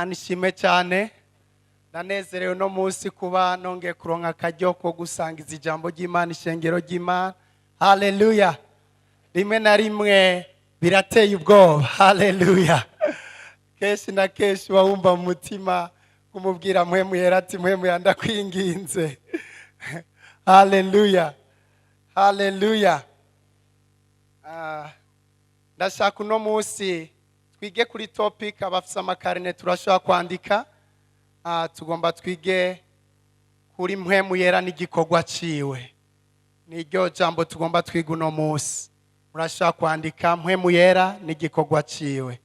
Mana ishimwe cyane. Ndanezerewe uno munsi kuba nongeye kuronka akaryo ko gusangiza ijambo ry'Imana ishengero ry'Imana. Haleluya! Rimwe na rimwe birateye ubwoba. Haleluya! Kenshi na kenshi uba wumva mu mutima kumubwira Mpwemu Yera ati: "Mpwemu Yera, ndakwinginze." Haleluya, haleluya! Ndashaka uno munsi twige kuri topic. Abafise amakarine turashobora kwandika. Tugomba twige kuri Mpwemu Yera n'igikorwa ciwe. Niryo jambo tugomba twiga uno munsi. Murashobora kwandika: Mpwemu Yera n'igikorwa ciwe.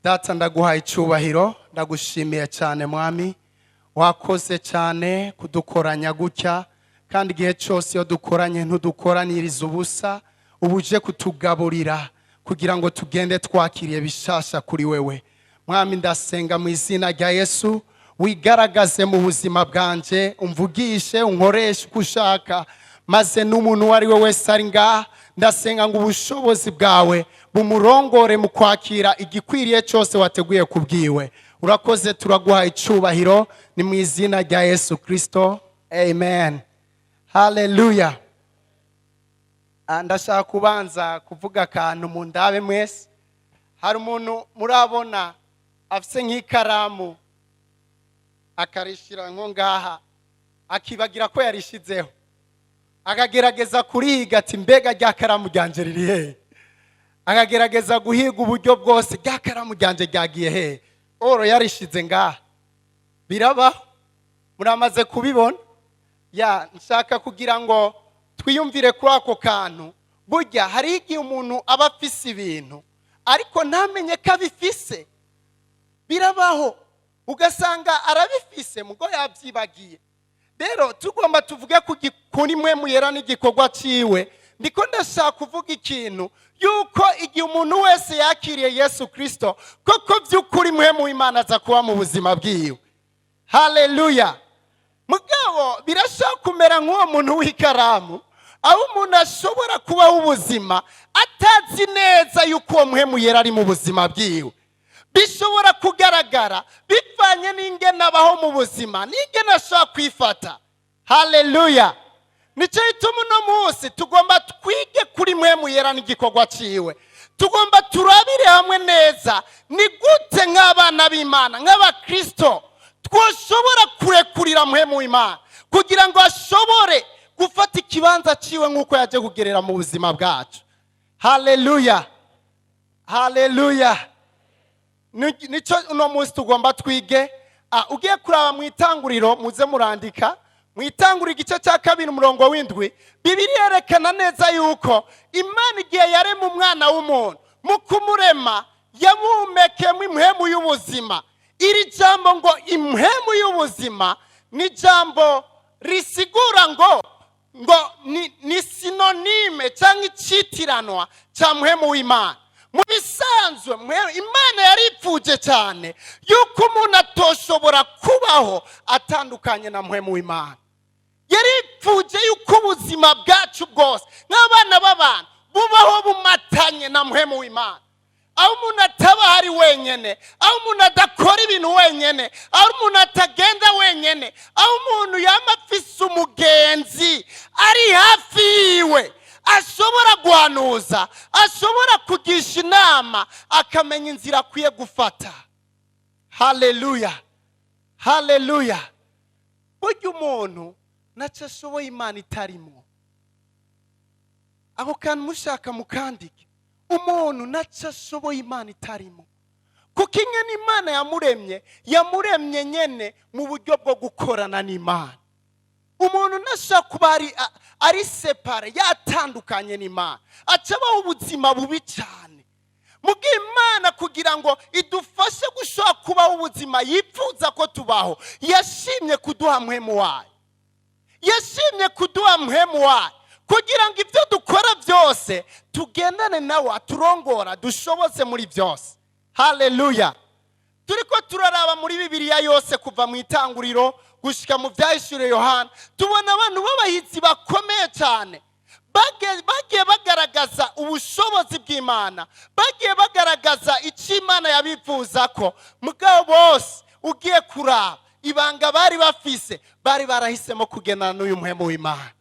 Data, ndaguhaye icubahiro, ndagushimiye cyane. Mwami, wakoze cyane kudukoranya gutya, kandi igihe cyose iyo dukoranye ntudukoraniriza ubusa, uba uje kutugaburira kugira ngo tugende twakiriye bishasha kuri wewe. Mwami, ndasenga mu izina rya Yesu, wigaragaze mu buzima bwanje, umvugishe, unkoreshe uko ushaka, maze n'umuntu uwo ari we wese ari ngaha, ndasenga ngo ubushobozi bwawe bumurongore mu kwakira igikwiriye cyose wateguye kubwiwe. Urakoze, turaguha icubahiro, ni mu izina rya Yesu Kirisito, amen. Haleluya! Ndashaka kubanza kuvuga akantu mu ndabe mwese. Hari umuntu murabona afise nk'ikaramu, akarishira nko ngaha, akibagira ko yarishizeho, akagerageza kurihiga ati: "Mbega rya karamu ryanje riri hehe?" Akagerageza guhiga uburyo bwose: "Rya karamu ryanje ryagiye hehe?" Oro yarishize ngaha. Birabaho, muramaze kubibona. Ya, nshaka kugira ngo twiyumvire kuri ako kantu. Burya hari igihe umuntu aba afise ibintu ariko ntamenye ko abifise. Birabaho, ugasanga arabifise mugo yabyibagiye. Rero tugomba tuvuge kuri Mpwemu Yera n'igikorwa ciwe. Ndiko ndashaka kuvuga ikintu yuko igihe umuntu wese yakiriye Yesu Kirisito, koko by'ukuri Mpwemu w'Imana aza kuba mu buzima bwiwe. Haleluya! Mugabo birashobora kumera nk'uwo muntu w'ikaramu, aho umuntu ashobora kubaho ubuzima atazi neza yuko uwo Mpwemu Yera ari mu buzima bwiwe. Bishobora kugaragara bivanye n'ingene abaho mu buzima, n'ingene ashobora kwifata. Haleluya! Nicyo gituma uno munsi tugomba twige kuri Mpwemu Yera n'igikorwa ciwe. Tugomba turabire hamwe neza ni gute nk'abana b'Imana, nk'abakristo, twoshobora kurekurira Mpwemu w'Imana kugira ngo ashobore gufata ikibanza ciwe nk'uko yaje kugerera mu buzima bwacu. Haleluya, haleluya! Nicyo uno munsi tugomba twige. Ugiye kuraba mu Itanguriro, muze murandika, mu Itanguriro igice cya 2 umurongo w'7, Bibiliya yerekana neza yuko Imana igihe yarema umwana w'umuntu, mu kumurema yamuhumekemo impwemu y'ubuzima. Iri jambo ngo impwemu y'ubuzima ni ijambo risigura ngo ni synonyme cyangwa icitiranwa cya Mpwemu w'Imana. Mu bisanzwe Imana yaripfuje cyane yuko umuntu atoshobora kubaho atandukanye na Mpwemu w'Imana. Yaripfuje yuko ubuzima bwacu bwose nk'abana b'abantu bubaho bumatanye na Mpwemu w'Imana, aho umuntu ataba ari wenyine, aho umuntu adakora ibintu wenyine, aho umuntu atagenda wenyine, aho umuntu yaba afise umugenzi ari hafi yiwe, ashobora guhanuza, ashobora kugisha inama, akamenya inzira akwiye gufata. Haleluya, haleluya! Burya umuntu ntacyo ashoboye Imana itarimwo. Ako kantu mushaka mukandike: umuntu ntacyo ashoboye Imana itarimo, kuko ingene Imana yamuremye, yamuremye nyene mu buryo bwo gukorana n'Imana. Umuntu ntashobora kuba ari séparé, yatandukanye n'Imana, acabaho ubuzima bubi cyane. Mubwo Imana kugira ngo idufashe gushobora kubaho ubuzima yifuza ko tubaho, yashimye kuduha Mpwemu wayo. Yashimye kuduha Mpwemu wayo kugira ngo ibyo dukora byose tugendane nawe, aturongora, dushobose muri byose. Haleluya! Turi ko turaraba muri Bibiliya yose, kuva mu Itanguriro gushyika mu Byahishuriwe Yohana, tubona abantu b'abahizi bakomeye cyane. Bagiye bagaragaza ubushobozi bw'Imana, bagiye bagaragaza icyo Imana yabifuza ko. Mugabo bose ugiye kuraba ibanga bari bafise, bari barahisemo kugendana n'uyu Mpwemu w'Imana.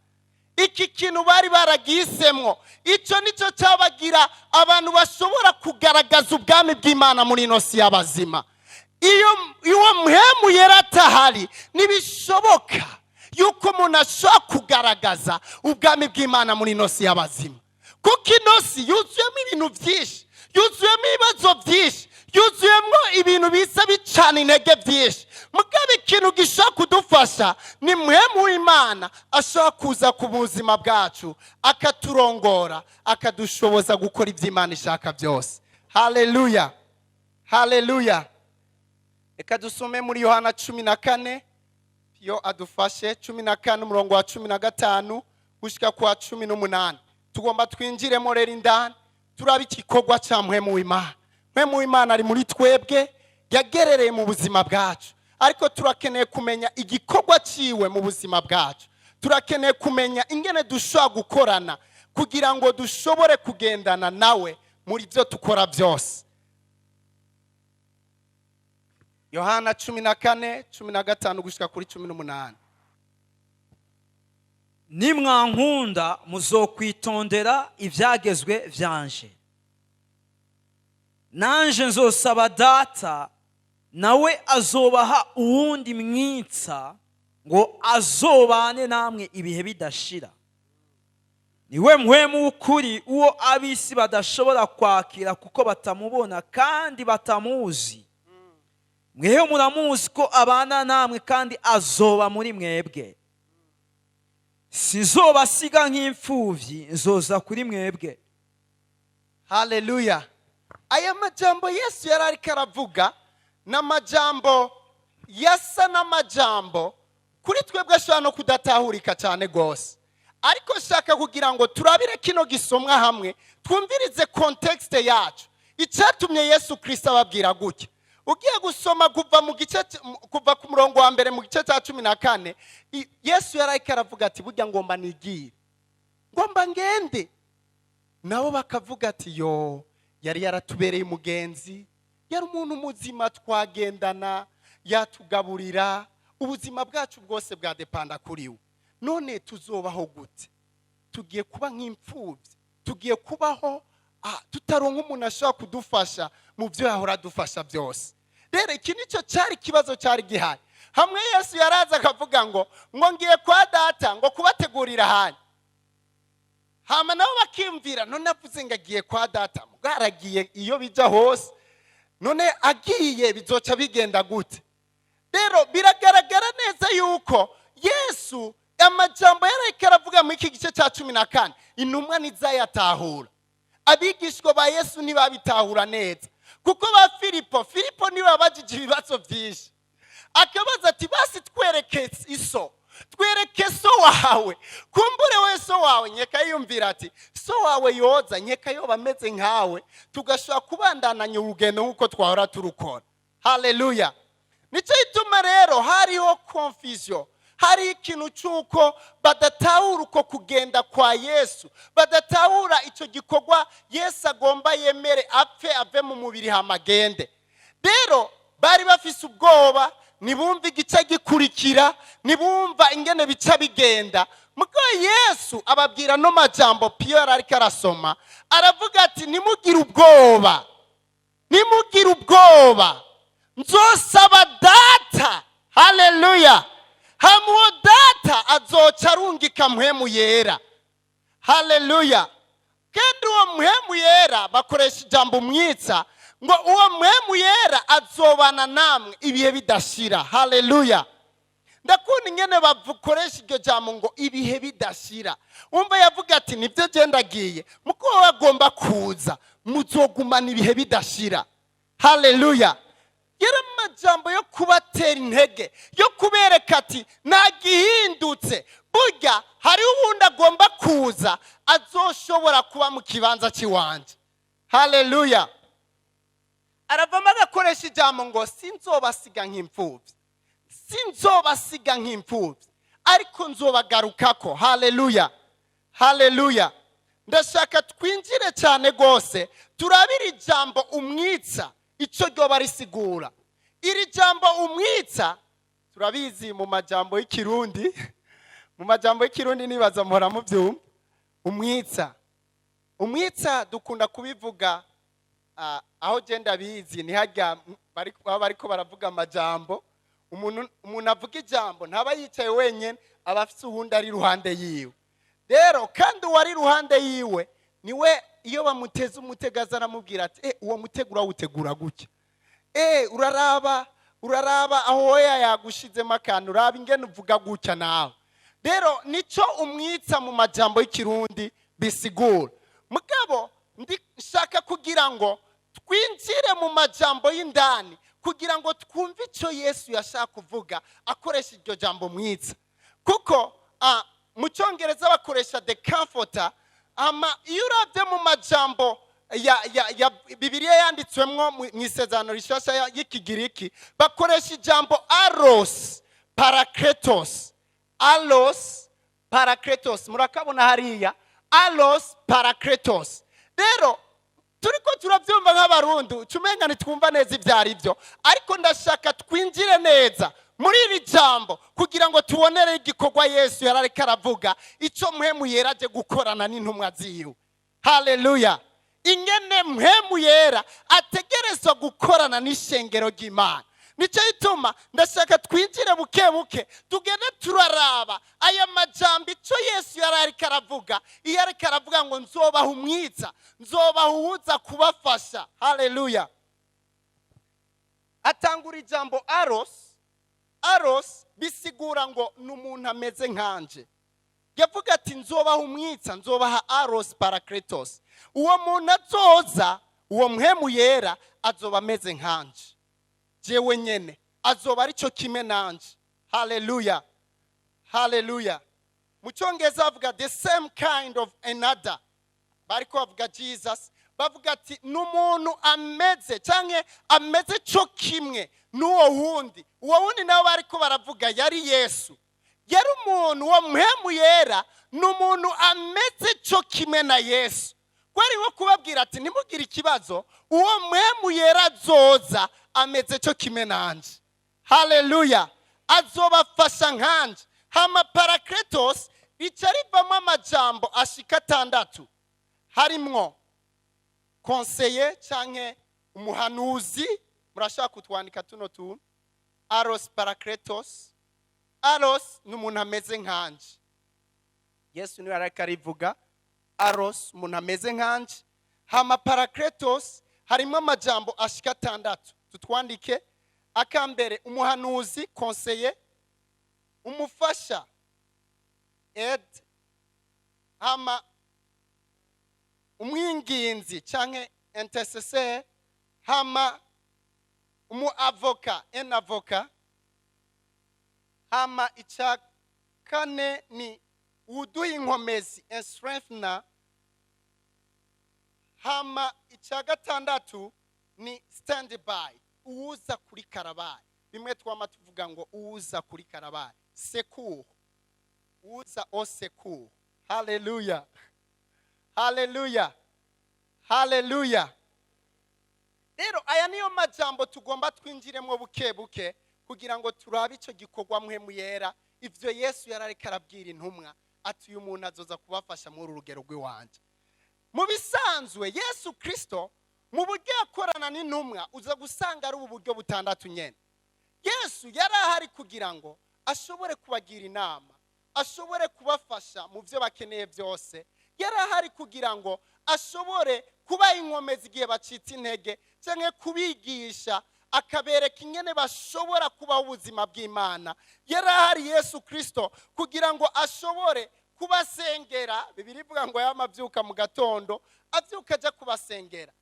Iki kintu bari baragisemwo, icyo nicyo cyabagira abantu bashobora kugaragaza ubwami bw'Imana muri ino si y'abazima. Iyo uwo Mpwemu Yera atahari, ntibishoboka yuko umuntu ashobora kugaragaza ubwami bw'Imana muri ino si y'abazima, kuko ino si yuzuyemo ibintu byinshi, yuzuyemo ibibazo byinshi, yuzuyemo ibintu biza bicana intege byinshi. Mugabo ikintu gishobora kudufasha ni Mpwemu w'Imana, ashobora kuza ku buzima bwacu, akaturongora, akadushoboza gukora ibyo Imana ishaka byose. Haleluya, haleluya! Reka dusome muri Yohana 14, iyo adufashe, 14 umurongo wa 15 gushyika ku wa 18. Tugomba twinjiremo rero indani, turabe igikorwa cya Mpwemu w'Imana. Mpwemu w'Imana ari muri twebwe, yagerereye mu buzima bwacu, ariko turakeneye kumenya igikorwa cyiwe mu buzima bwacu. Turakeneye kumenya ingene dushobora gukorana kugira ngo dushobore kugendana nawe muri byo dukora byose. Yohana 14, 15 gushyika kuri 18. Nimwankunda, muzokwitondera ibyagezwe byanje. Nanje nzosaba Data, nawe azobaha uwundi mwitsa ngo azobane namwe ibihe bidashira. Niwe Mpwemu w'ukuri, uwo ab'isi badashobora kwakira kuko batamubona kandi batamuzi. Mwewe muramuzi ko abana namwe kandi azoba muri mwebwe. Sinzobasiga nk'imfubyi, nzoza kuri mwebwe. Haleluya! Aya majambo Yesu yari ariko aravuga ni amajambo yasa n'amajambo kuri twebwe ashobora no kudatahurika cyane rwose, ariko shaka kugira ngo turabire kino gisomwa hamwe, twumvirize contexte yacu, icyatumye Yesu Kirisito ababwira gutya. Ugiye gusoma kuva mu gice, kuva ku murongo wa mbere mu gice cya 14, Yesu yari ariko aravuga ati: "Burya ngomba nigire, ngomba ngende." Nabo bakavuga ati: "Yo, yari yaratubereye umugenzi, yari umuntu muzima twagendana, yatugaburira, ubuzima bwacu bwose bwadepanda kuri we. None tuzobaho gute? Tugiye kuba nk'imfubyi, tugiye kubaho tutaronka umuntu ashobora kudufasha mu byo yahora adufasha byose." Rero iki nicyo cyari ikibazo cyari gihari. Hamwe Yesu yaraza akavuga ngo "Ngiye kwa Data ngo kubategurira ahanyu," hama nabo bakiyumvira: "None avuze ngo agiye kwa Data, bwaragiye iyo bijya hose, none agiye bizoca bigenda gute?" Rero biragaragara neza yuko Yesu amajambo yariko aravuga muri iki gice cya 14, intumwa ntizayatahura. Abigishwa ba Yesu ntibabitahura neza, kuko ba Filipo niwe wabajije ibibazo byinshi, akabaza ati: "Basi twereke iso, twereke so wawe." Kumbure we so wawe nkeka yiyumvira ati: "So wawe yoza, nkeka yoba ameze nkawe, tugashobora kubandananya urugendo nk'uko twahora turukora." Haleluya! Nicyo gituma rero hariho confusion, hari ikintu cy'uko badatahura uko kugenda kwa Yesu, badatahura icyo gikorwa Yesu agomba yemere apfe, ave mu mubiri hamagende. Rero bari bafise ubwoba, ntibumva igice gikurikira, ntibumva ingene bica bigenda. Mugo Yesu ababwira no majambo piyo yari ariko arasoma, aravuga ati: "Ntimugire ubwoba, ntimugire ubwoba, nzosaba Data." Haleluya! Hama uwo Data azoca arungika Mpwemu Yera. Haleluya! Kandi uwo Mpwemu Yera, bakoresha ijambo umwitsa, ngo uwo Mpwemu Yera azobana namwe ibihe bidashira. Haleluya! Ndakunda ingene bakoresha iryo jambo ngo ibihe bidashira. Wumva yavuga ati: "Nibyo, genda agiye, muko bagomba kuza, muzogumana ibihe bidashira." Haleluya! Yari amajambo yo kubatera intege, yo kubereka ati: "Nta gihindutse, burya hariho uwundi agomba kuza azoshobora kuba mu kibanza cy'iwanje." Haleluya! Aravamo agakoresha ijambo ngo: "Sinzobasiga nk'imfubyi, sinzobasiga nk'imfubyi, ariko nzobagarukako." Haleluya, Haleluya! Ndashaka twinjire cyane rwose, turabire ijambo umwitsa icyo ryoba risigura. Iri jambo umwitsa turabizi mu majambo y'ikirundi. Mu majambo y'ikirundi nibaza muhora mubyumva umwitsa. Umwitsa dukunda kubivuga aho genda bizi ni hajya baba bariko baravuga amajambo. Umuntu avuga ijambo ntaba yicaye wenyine, aba afite uwundi ari iruhande yiwe. Rero kandi uwari iruhande yiwe niwe iyo bamuteze umutego aza aramubwira ati: "Uwo mutego urawutegura gutya, uraraba uraraba aho wowe yagushizemo akantu, uraba ingene uvuga gutya nawe." Rero nicyo umwitsa mu majambo y'ikirundi bisigura. Mugabo ndashaka kugira ngo twinjire mu majambo y'indani kugira ngo twumve icyo Yesu yashaka kuvuga akoresha iryo jambo mwitsa, kuko mu cyongereza bakoresha "the comforter". Ama iyo urabye mu majambo ya Bibiliya yanditswemwo mu isezerano rishasha y'ikigiriki, bakoresha ijambo allos parakletos. Allos parakletos, murakabona hariya, allos parakletos. Rero turiko turabyumva nk'abarundi ucumenga ntitwumva neza ibyo ari byo, ariko ndashaka twinjire neza muri iri jambo kugira ngo tubonere igikorwa Yesu yari ariko aravuga, icyo Mpwemu Yera aje gukorana n'intumwa ziwe. Haleluya! Ingene Mpwemu Yera ategerezwa gukorana n'ishengero ry'Imana. Nicyo gituma ndashaka twinjire buke buke, tugende turaraba aya majambo, icyo Yesu yari ariko aravuga iyo ariko aravuga ngo: "Nzobaha umwitsa, nzobaha uwuza kubafasha." Haleluya! Atangura ijambo allos. Allos bisigura ngo ni umuntu ameze nkanje. Yavuga ati: "Nzobaha umwitsa, nzobaha allos parakletos." Uwo muntu azoza, uwo Mpwemu Yera, azoba ameze nkanje jewe nyene, azoba aricyo kimwe nanje. Haleluya, haleluya! Mu cyongereza bavuga "the same kind of another". Bariko bavuga Jesus, bavuga ati ni umuntu ameze cyangwa ameze cyo kimwe n'uwo wundi. Uwo wundi nawe bariko baravuga yari Yesu, yari umuntu. Uwo Mpwemu Yera ni umuntu ameze cyo kimwe na Yesu. Kwari wo kubabwira ati: "Ntimugire ikibazo, uwo Mpwemu Yera azoza ameze cyo kimwe nanje." Haleluya! Azobafasha nkanje. Hama parakletos rica rivamo amajambo ashika atandatu, harimwo conseiller canke umuhanuzi. Murashaka kutwandika tuno tuntu. Allos parakletos, allos ni umuntu ameze nkanje. Yesu niwe ariko arivuga, allos, umuntu ameze nkanje. Hama parakletos harimo amajambo ashika atandatu, tutwandike. Akambere, umuhanuzi, conseiller, umufasha, aide, hama umwinginzi canke intercesseur, hama umu avocat, un avocat, hama icya kane ni uduha inkomezi, a strengthener, hama icya gatandatu ni stand by, uwuza kuri karabaye, bimwe twama tuvuga ngo uwuza kuri karabaye, secours, uza au secours. Haleluya, haleluya, haleluya! Rero aya niyo majambo tugomba twinjiremo buke buke kugira ngo turabe icyo gikorwa Mpwemu Yera, ibyo Yesu yari ariko arabwira intumwa ati: "Uyu muntu azoza kubafasha muri uru rugero rw'iwanjye." Mu bisanzwe Yesu Kirisito mu buryo yakorana n'intumwa uza gusanga ari ubu buryo butandatu nyine. Yesu yari ahari kugira ngo ashobore kubagira inama, ashobore kubafasha mu byo bakeneye byose. Yari ahari kugira ngo ashobore kubaha inkomezi igihe bacitse intege, cyangwa kubigisha akabereka ingene bashobora kubaho ubuzima bw'Imana. Yari ahari Yesu Kirisito kugira ngo ashobore kubasengera. Bibiliya ivuga ngo yama abyuka mu gatondo, abyuka ajya kubasengera.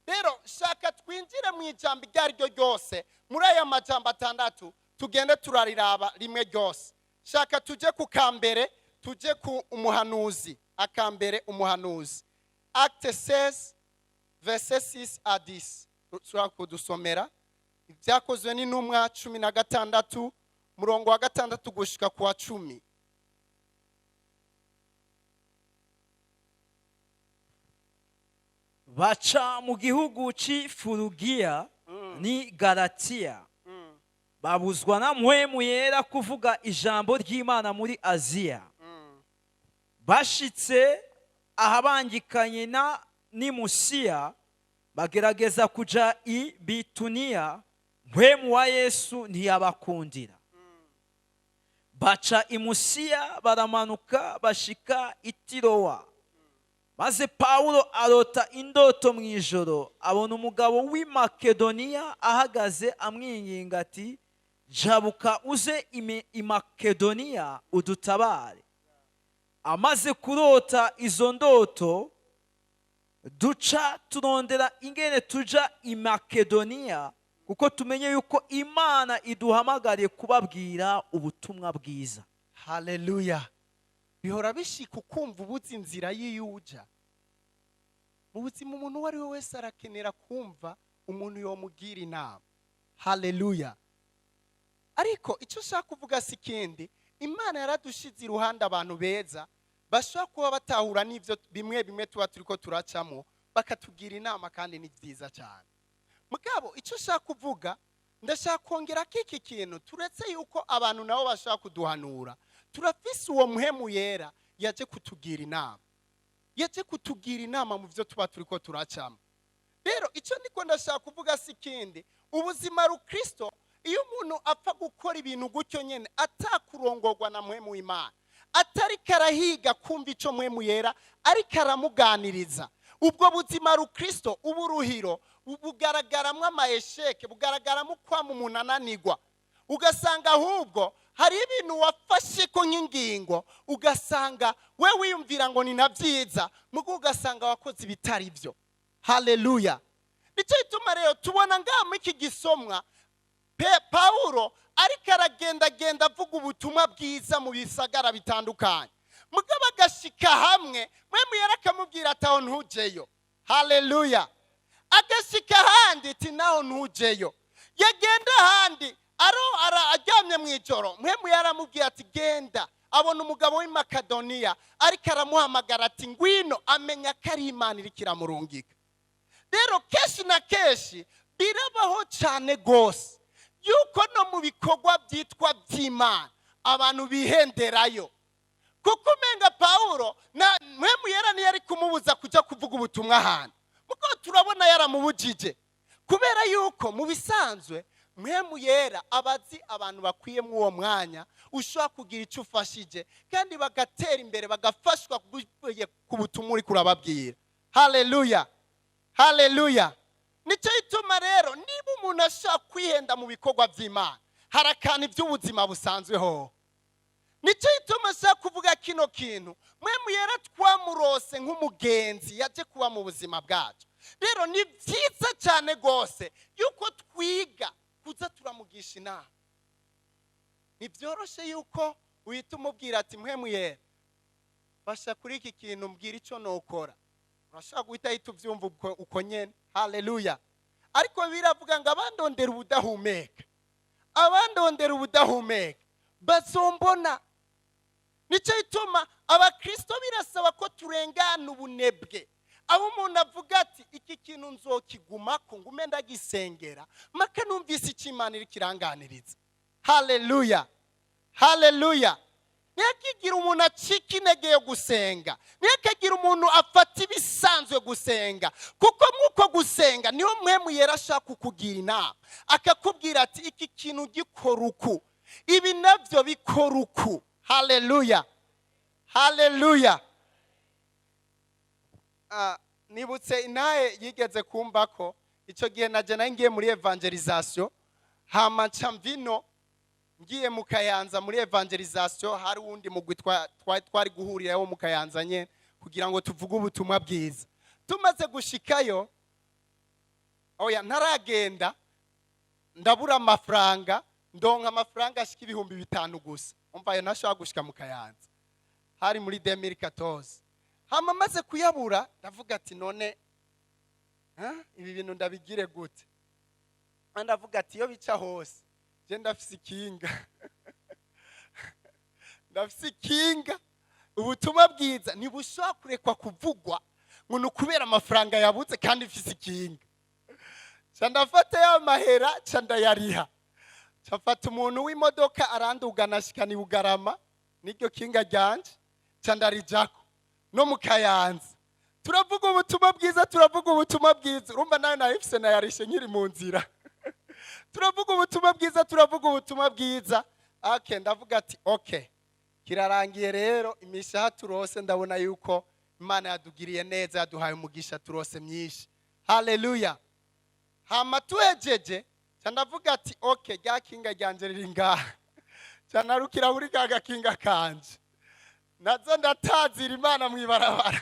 Rero shaka twinjire mu ijambo iryo ari ryo ryose muri aya majambo atandatu, tugende turariraba rimwe ryose. Shaka tujye ku kambere, tujye ku umuhanuzi. Akambere, umuhanuzi, Acte 16 verset 6 à 10. Ushobora kudusomera Ibyakozwe n'Intumwa 16, murongo wa 6 gushika ku wa 10. Baca mu gihugu c'i Furugiya ni Galatiya, babuzwa na Mpwemu Yera kuvuga ijambo ry'Imana muri Aziya. Bashitse ahabangikanye na n'i Musiya, bagerageza kuja i Bituniya, Mpwemu wa Yesu ntiyabakundira. Baca i Musiya, baramanuka bashika i Tirowa. Maze Pawulo arota indoto mu ijoro, abona umugabo w'i Makedoniya ahagaze amwinginga ati: "Jabuka uze i Makedoniya udutabare." Amaze kurota izo ndoto, duca turondera ingene tuja i Makedoniya, kuko tumenye yuko Imana iduhamagariye kubabwira ubutumwa bwiza. Haleluya! Bihora bishika ukumva ubuze inzira y'iyuja mu buzima. Umuntu uwo ari we wese arakenera kumva umuntu yomugira inama. Haleluya! Ariko icyo ushaka kuvuga si ikindi, Imana yaradushize iruhande abantu beza bashobora kuba batahura n'ibyo bimwe bimwe tuba turi ko turacamo, bakatugira inama, kandi ni byiza cyane. Mugabo icyo ushaka kuvuga, ndashaka kongera ko iki kintu, turetse yuko abantu nabo bashobora kuduhanura, turafise uwo Mpwemu Yera yaje kutugira inama, yaje kutugira inama mu byo tuba turi ko turacamo. Rero icyo ndiko ndashaka kuvuga si ikindi, ubuzima rukristo, iyo umuntu apfa gukora ibintu gutyo nyine atakurongorwa na Mpwemu w'Imana, atariko arahiga kumva icyo Mpwemu Yera ariko aramuganiriza, ubwo buzima rukristo, uburuhiro bugaragaramwo ama échecs, bugaragaramo kwama umuntu ananigwa, ugasanga ahubwo hari ibintu wafashe ko nk'ingingo, ugasanga we wiyumvira ngo ni na byiza, mugo ugasanga wakoze ibitari byo. Haleluya! Nicyo gituma rero tubona ngaha muri iki gisomwa Pawulo ariko aragendagenda avuga ubutumwa bwiza mu bisagara bitandukanye, mugabo agashika hamwe, Mpwemu Yera akamubwira ati: "Aho ntujeyo." Haleluya! Agashika ahandi ati: "Naho ntujeyo." Yagenda ahandi, aro aryamye mu ijoro, Mpwemu yaramubwiye ati: "Genda." Abona umugabo w'i Makedoniya ariko aramuhamagara ati: "Ngwino." Amenya ko ari Imana iriko iramurungika. Rero kenshi na kenshi birabaho cyane rwose yuko no mu bikorwa byitwa by'Imana abantu bihenderayo, kuko umenga Pawulo na Mpwemu Yera niyo ari kumubuza kujya kuvuga ubutumwa ahantu, kuko turabona yaramubujije, kubera yuko mu bisanzwe Mpwemu Yera abazi abantu bakwiye muri uwo mwanya ushobora kugira icyo ufashije, kandi bagatera imbere, bagafashwa ku butumwa uri kurababwira. Haleluya, haleluya! Nicyo gituma rero niba umuntu ashobora kwihenda mu bikorwa by'Imana, hari akantu iby'ubuzima busanzweho. Nicyo gituma ashaka kuvuga kino kintu: Mpwemu Yera twamurose nk'umugenzi yaje kuba mu buzima bwacu. Rero ni byiza cyane rwose yuko twiga kuza turamugisha inama. Ntibyoroshe yuko uhita umubwira ati: "Mpwemu Yera, fasha kuri iki kintu, mbwira icyo nukora." Urashobora guhita ahita ubyumva uko nyene. Haleluya! Ariko biravuga ngo abandondera ubudahumeka, abandondera ubudahumeka bazombona. Nicyo gituma abakristo birasaba ko turengana ubunebwe, aho umuntu avuga ati: "Iki kintu nzokigumako, ngume ndagisengera maka numvise icyo Imana iri kiranganiriza." Haleluya, haleluya! Ntihakigire umuntu acika intege yo gusenga, ntihakagire umuntu afata ibisanzwe gusenga, kuko mw'uko gusenga niho Mpwemu Yera ashaka kukugira inama, akakubwira ati: "Iki kintu gikora uku, ibi nabyo bikora uku." Haleluya, haleluya! Nibutse intahe yigeze kumva ko icyo gihe najya nayo ngiye muri évangélisation, hama nca mvino ngiye mu Kayanza muri évangélisation. Hari uwundi mugwi twari guhurirayo mu Kayanza nyene kugira ngo tuvuge ubutumwa bwiza. Tumaze gushikayo, oya, ntaragenda, ndabura amafaranga, ndonka amafaranga ashika 5000 gusa. Umva, ayo ntashobora gushika mu Kayanza, hari muri 2014. Hama maze kuyabura, ndavuga ati: "None ha? Ibi bintu ndabigire gute?" Ndavuga ati: "Iyo bica hose, je ndafise ikinga, ndafise ikinga. Ubutumwa bwiza ntibushobora kurekwa kuvugwa." Ngo ni ukubera amafaranga yabuze kandi mfise ikinga. Ca ndafata ya mahera, ca ndayariha, ca mfata umuntu w'imodoka arandugana ashikana i Bugarama n'iryo kinga ryanje, ca ndarijako no mu Kayanza. Turavuga ubutumwa bwiza, turavuga ubutumwa bwiza. Urumva nawe nayifise, nayarishe nkiri mu nzira. Turavuga ubutumwa bwiza, turavuga ubutumwa bwiza. Okay, ndavuga ati: "Okay, kirarangiye rero." Imishaha turose, ndabona yuko Imana yadugiriye neza, yaduhaye umugisha, turose myinshi. Haleluya! Hama tuhejeje, ca ndavuga ati: "Okay, rya kinga ryanje riri ngaha." Ca narukira kuri ka gakinga kanje, nazo ndatazira Imana mw'ibarabara.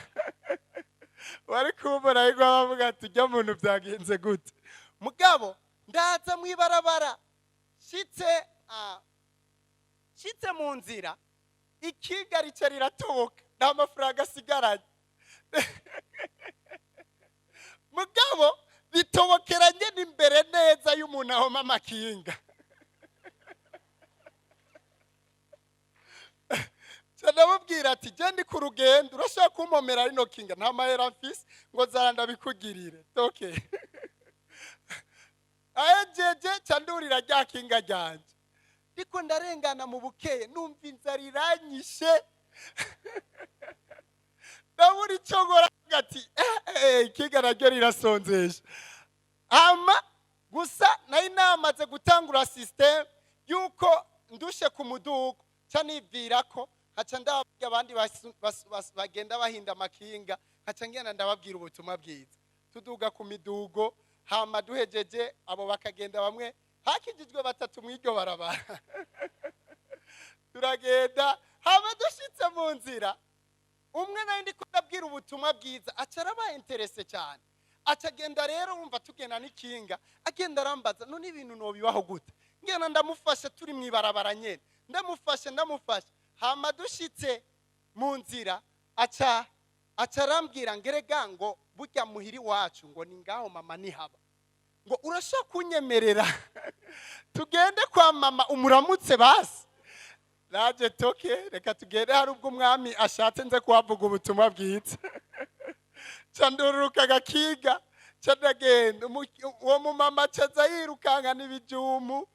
Wari kumbona ariko bavuga ati: "Ujya muntu byagenze gute?" Mugabo ndaza mw'ibarabara, shitse mu nzira, ikinga rica riratoboka, nta mafaranga asigaranye. Mugabo bitobokeranye n'imbere neza y'umuntu ahoma amakinga. Ca ndamubwira ati: "Je ndi ku rugendo, urashobora kumpomera rino kinga? Nta mahera mfise." Ngo: "Zara ndabikugirire." Toke ahejeje, ca ndurira rya kinga ryanje. Ndiko ndarengana mu bukeye, numva inzara iranyishe, ndabura icyo nkora. Ati: "Eh, eh, ikinga naryo rirasonzesha." Ama gusa nari namaze gutangura système yuko ndushe ku mudugo, ca nibwira ko nkaca ndababwira abandi bagenda bahinda amakinga, nkaca ngenda ndababwira ubutumwa bwiza. Tuduga ku midugo, hama duhejeje, abo bakagenda bamwe, hakijijwe batatu mw'iryo barabara. Turagenda, hama dushitse mu nzira, umwe nawe ndi ndabwira ubutumwa bwiza aca araba intéressé cyane, acagenda rero wumva tugenda n'ikinga, agenda arambaza: "None ibintu nobibaho gute?" Ngenda ndamufasha, turi mu ibarabara nyene, ndamufashe, ndamufasha. Hama dushitse mu nzira, aca arambwira ngerega ngo: "Burya muhiri wacu ngo ni ngaho, mama nihaba, ngo urashobora kunyemerera tugende kwa mama umuramutse basi?" Naje toke: "Reka tugende, hari ubwo umwami ashatse nze kuhavuga ubutumwa bwiza." Ca ndururuka agakiga, ca ndagenda. Uwo mumama aca aza yirukanka n'ibijumu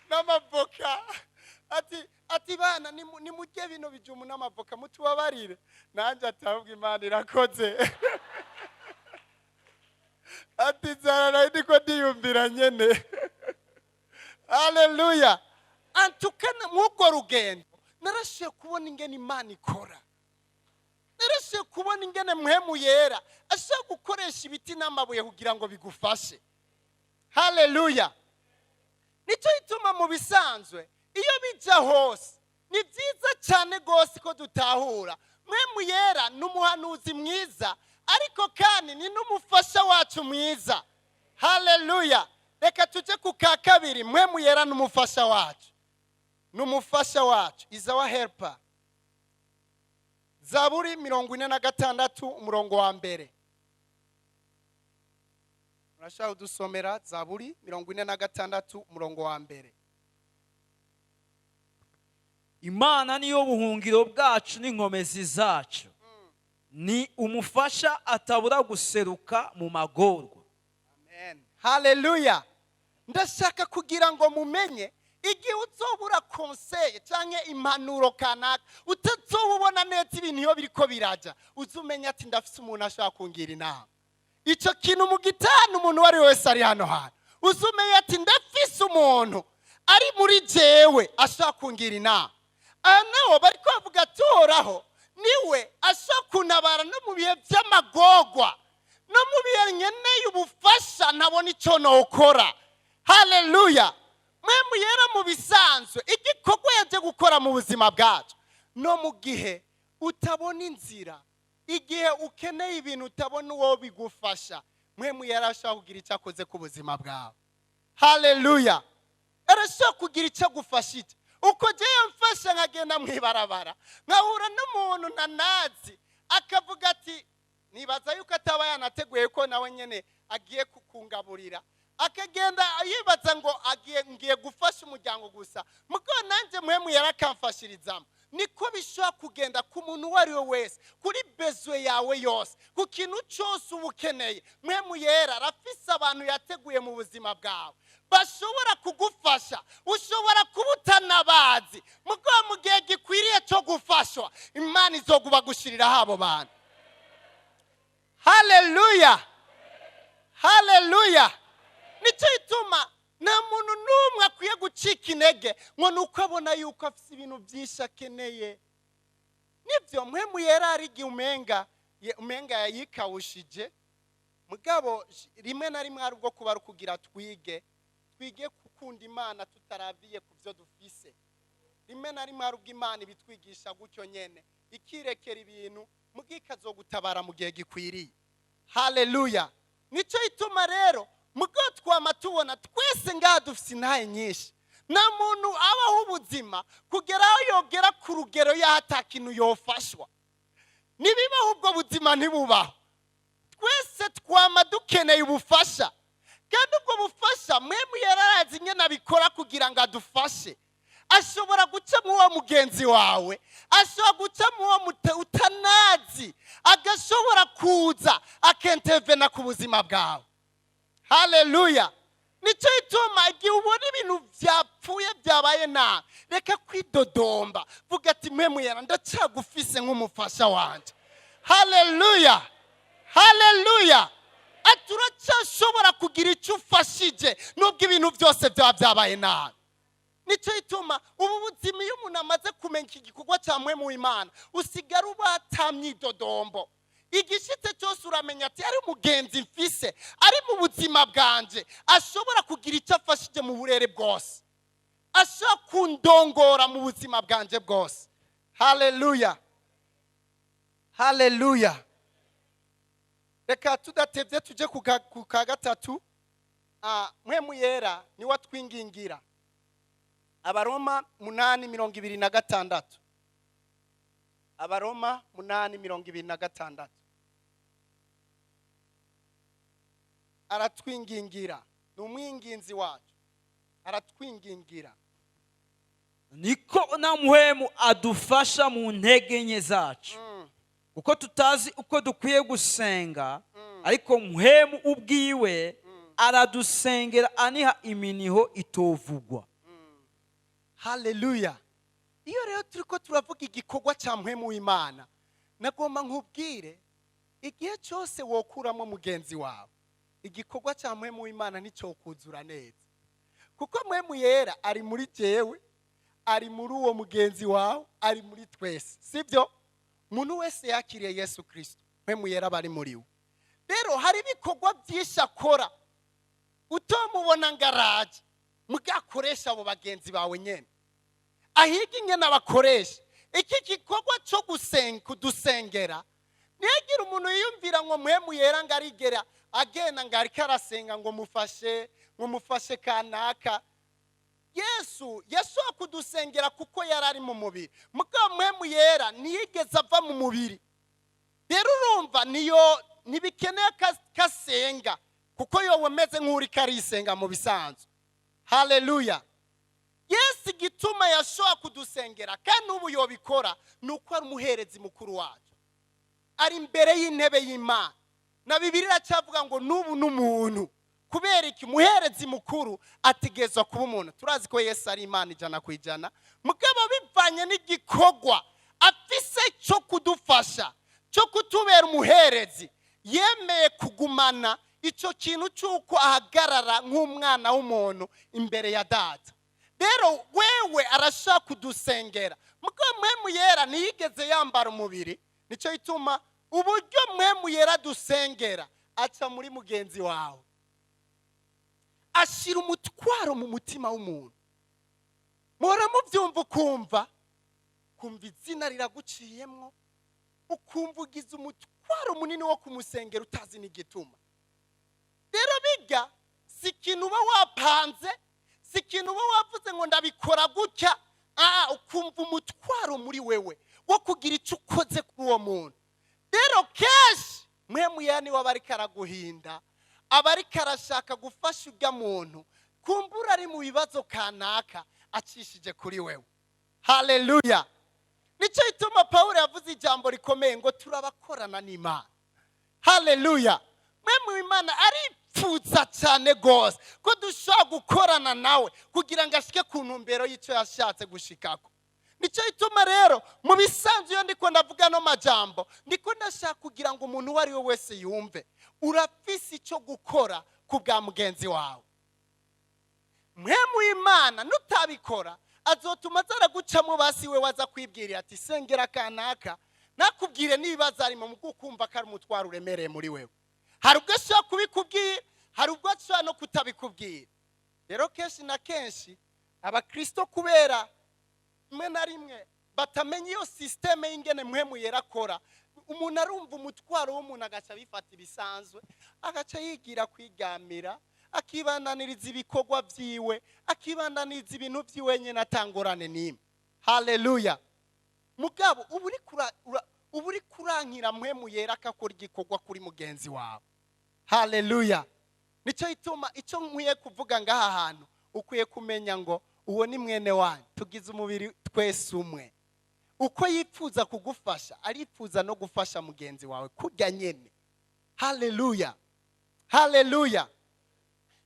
n'amavoka, ati: "Bana, nimurye bino bijumu n'amavoka, mutubabarire." Nanjye ati: "Ahubwo Imana irakoze." Ati: "Nzara nari ndiko ndiyumvira nyene." Haleluya! Antukana mw'urwo rugendo narashoboye kubona ingene Imana ikora, narashoboye kubona ingene Mpwemu Yera ashobora gukoresha ibiti n'amabuye kugira ngo bigufashe. Haleluya! Nicyo gituma mu bisanzwe iyo bijya hose ni byiza cyane rwose ko dutahura Mpwemu Yera ni umuhanuzi mwiza, ariko kandi ni n'umufasha wacu mwiza. Haleluya! Reka tujye ku ka kabiri. Mpwemu Yera n'umufasha wacu, ni umufasha wacu, is our helper. Zaburi 46, umurongo wa mbere. Urashaka kudusomera Zaburi 46, umurongo wa mbere? Imana niyo buhungiro bwacu n'inkomezi zacu, ni umufasha atabura guseruka mu magorwa. Amen, haleluya! Ndashaka kugira ngo mumenye, igihe uzobura conseil cyangwa impanuro kanaka, utazobubona neza ibintu iyo biriko birajya, uze umenya ati: "Ndafise umuntu ashobora kungira inama." Icyo kintu mu gitanu, umuntu uwo ari we wese ari hano hantu, uze umenye ati: "Ndafise umuntu ari muri jewe ashobora kungira inama." Aha naho bari kubavuga ati: "Uhoraho niwe ashobora kuntabara no mu bihe by'amagorwa, no mu bihe nkeneye ubufasha ntabona icyo nokora." Haleluya! Mpwemu Yera mu bisanzwe igikorwa yaje gukora mu buzima bwacu, no mu gihe utabona inzira, igihe ukeneye ibintu utabona uwo bigufasha, Mpwemu Yera ashobora kugira icyo akoze ku buzima bwawe. Haleluya! Arashobora kugira icyo agufashije. Uko ngewe mfasha, nkagenda mu ibarabara, nkahura n'umuntu ntanazi, akavuga ati, nibaza yuko ataba yanateguye ko nawe nyine agiye kungaburira, akagenda yibaza ngo agiye ngiye gufasha umuryango gusa. Mugo nanjye Mpwemu yarakamfashirizamo. Niko bishobora kugenda ku muntu uwo ari we wese, kuri besoin yawe yose, ku kintu cyose uba ukeneye. Mpwemu Yera arafise abantu yateguye mu buzima bwawe bashobora kugufasha. Ushobora kuba utanabazi, mugabo mu gihe gikwiriye cyo gufashwa, Imana izoguba gushyiriraho abo bantu. Haleluya, haleluya! Nicyo gituma nta muntu n'umwe akwiye gucika intege ngo ni uko abona yuko afite ibintu byinshi akeneye. Nibyo, Mpwemu Yera hari igihe umenga yayikawushije, mugabo rimwe na rimwe hari ubwo kuba ari ukugira twige gukunda Imana tutaraviye ku byo dufise. Rimwe na rimwe hari ubwo Imana ibitwigisha gutyo nyene, ikirekera ibintu, ikazogutabara mu gihe gikwiriye. Haleluya! Nicyo gituma rero mubwo twama tubona twese ngaha dufite intahe nyinshi. Nta muntu abaho ubuzima kugera aho yogera ku rugero y'aho ata kintu yofashwa. Ntibibaho, ubwo buzima ntibubaho. Twese twama dukeneye ubufasha, kandi ubwo bufasha Mpwemu yarazi nyine abikora kugira ngo adufashe. Ashobora guca mu uwo mugenzi wawe, ashobora guca mu uwo utanazi, agashobora kuza akintervena ku buzima bwawe. Haleluya! Nicyo gituma igihe ubona ibintu byapfuye, byabaye nabi, reka kwidodomba, vuga ati: "Mpwemu Yera, ndacyagufise nk'umufasha wanjye." Haleluya, haleluya! Ati uracyashobora kugira icyo ufashije nubwo ibintu byose byaba byabaye nabi. Nicyo gituma ubu buzima, iyo umuntu amaze kumenya iki gikorwa cya Mpwemu w'Imana, usigara uba atamyidodombo. Igishitse cyose uramenya ati ari umugenzi mfise ari mu buzima bwanje, ashobora kugira icyo afashije mu burere bwose, ashobora kundongora mu buzima bwanje bwose. Haleluya, haleluya! Reka tudatebye tujye ku ka gatatu. Mpwemu Yera niwe atwingingira. Abaroma 8:26. Abaroma 8:26. Aratwingingira, ni umwinginzi wacu, aratwingingira. Niko na Mpwemu adufasha mu ntege nke zacu, kuko tutazi uko dukwiye gusenga, ariko Mpwemu ubwiwe aradusengera aniha iminiho itovugwa. Haleluya! Iyo rero turi ko turavuga igikorwa cya Mpwemu w'Imana, nagomba nkubwire: igihe cyose wokuramo mugenzi wawe, igikorwa cya Mpwemu w'Imana nticyokuzura neza, kuko Mpwemu Yera ari muri jewe, ari muri uwo mugenzi wawe, ari muri twese, sibyo? Umuntu wese yakiriye Yesu Kirisito, Mpwemu Yera aba ari muri we. Rero hari ibikorwa byinshi akora utomubona ngo araje, mugakoresha abo bagenzi bawe nyene, ahiga ingene abakoresha. Iki gikorwa cyo gusenga, kudusengera, ntihagire umuntu yiyumvira ngo Mpwemu Yera ngo arigera agenda ngo ariko arasenga ngo mufashe, ngo mufashe kanaka. Yesu yashobora kudusengera kuko yari ari mu mubiri, mugabo Mpwemu Yera ntiyigeze ava mu mubiri. Rero urumva niyo ntibikeneye kasenga, kuko yowe umeze nk'uri karisenga mu bisanzwe. Haleluya! Yesu igituma yashobora kudusengera kandi n'ubu yobikora ni uko ari umuherezi mukuru wacu, ari imbere y'intebe y'Imana. Na Bibiliya iracyavuga ngo n'ubu n'umuntu. Kubera iki? Umuherezi mukuru ategerezwa kuba umuntu. Turazi ko Yesu ari Imana 100%, mugabo bivanye n'igikorwa afise cyo kudufasha, cyo kutubera umuherezi, yemeye kugumana icyo kintu cy'uko ahagarara nk'umwana w'umuntu imbere ya Data. Rero wewe arashaka kudusengera, mugabo Mpwemu Yera ntiyigeze yambara umubiri. Nicyo gituma uburyo Mpwemu Yera dusengera, aca muri mugenzi wawe, ashyira umutwaro mu mutima w'umuntu. Muhora mubyumva, ukumva kumva izina riraguciyemwo, ukumva ugize umutwaro munini wo kumusengera utazi n'igituma. Rero bijya si ikintu uba wapanze, si ikintu uba wavuze ngo ndabikora gutya. Ukumva umutwaro muri wewe wo kugira icyo ukoze kuri uwo muntu. Rero kenshi Mpwemu Yera niwe aba ariko araguhinda, aba ariko arashaka gufasha ujya muntu kumbura ari mu bibazo kanaka, acishije kuri wewe. Haleluya! Nicyo gituma Pawulo yavuze ijambo rikomeye ngo turabakorana n'Imana. Haleluya! Mpwemu w'Imana aripfuza cyane rwose ko dushobora gukorana nawe kugira ngo ashike ku ntumbero y'icyo yashatse gushikako. Nicyo gituma rero mu bisanzwe iyo ndiko ndavuga ano majambo, ndiko ndashaka kugira ngo umuntu uwo ari we wese yumve urafise icyo gukora ku bwa mugenzi wawe. Mpwemu w'Imana nutabikora, azotuma azaragucamo basi we waza kwibwirira ati sengera kanaka, nakubwire n'ibibazo arimo, mu kumva ko ari umutwaro uremereye muri wewe. Hari ubwo ashobora kubikubwira, hari ubwo ashobora no kutabikubwira. Rero kenshi na kenshi abakristo, kubera rimwe na rimwe batamenya iyo système y'ingene Mpwemu Yera akora, umuntu arumva umutwaro w'umuntu agaca abifata ibisanzwe, agaca yigira kwigamira, akibandaniriza ibikorwa byiwe, akibandaniriza ibintu byiwe nyine atangorane n'imwe. Haleluya! Mugabo uba uri kurankira Mpwemu Yera akakora igikorwa kuri mugenzi wawe. Haleluya! Nicyo gituma icyo nkwiye kuvuga ngaha hantu, ukwiye kumenya ngo uwo ni mwene wanyu, tugize umubiri twese umwe. Uko yifuza kugufasha, arifuza no gufasha mugenzi wawe kurya nyene. Haleluya, haleluya!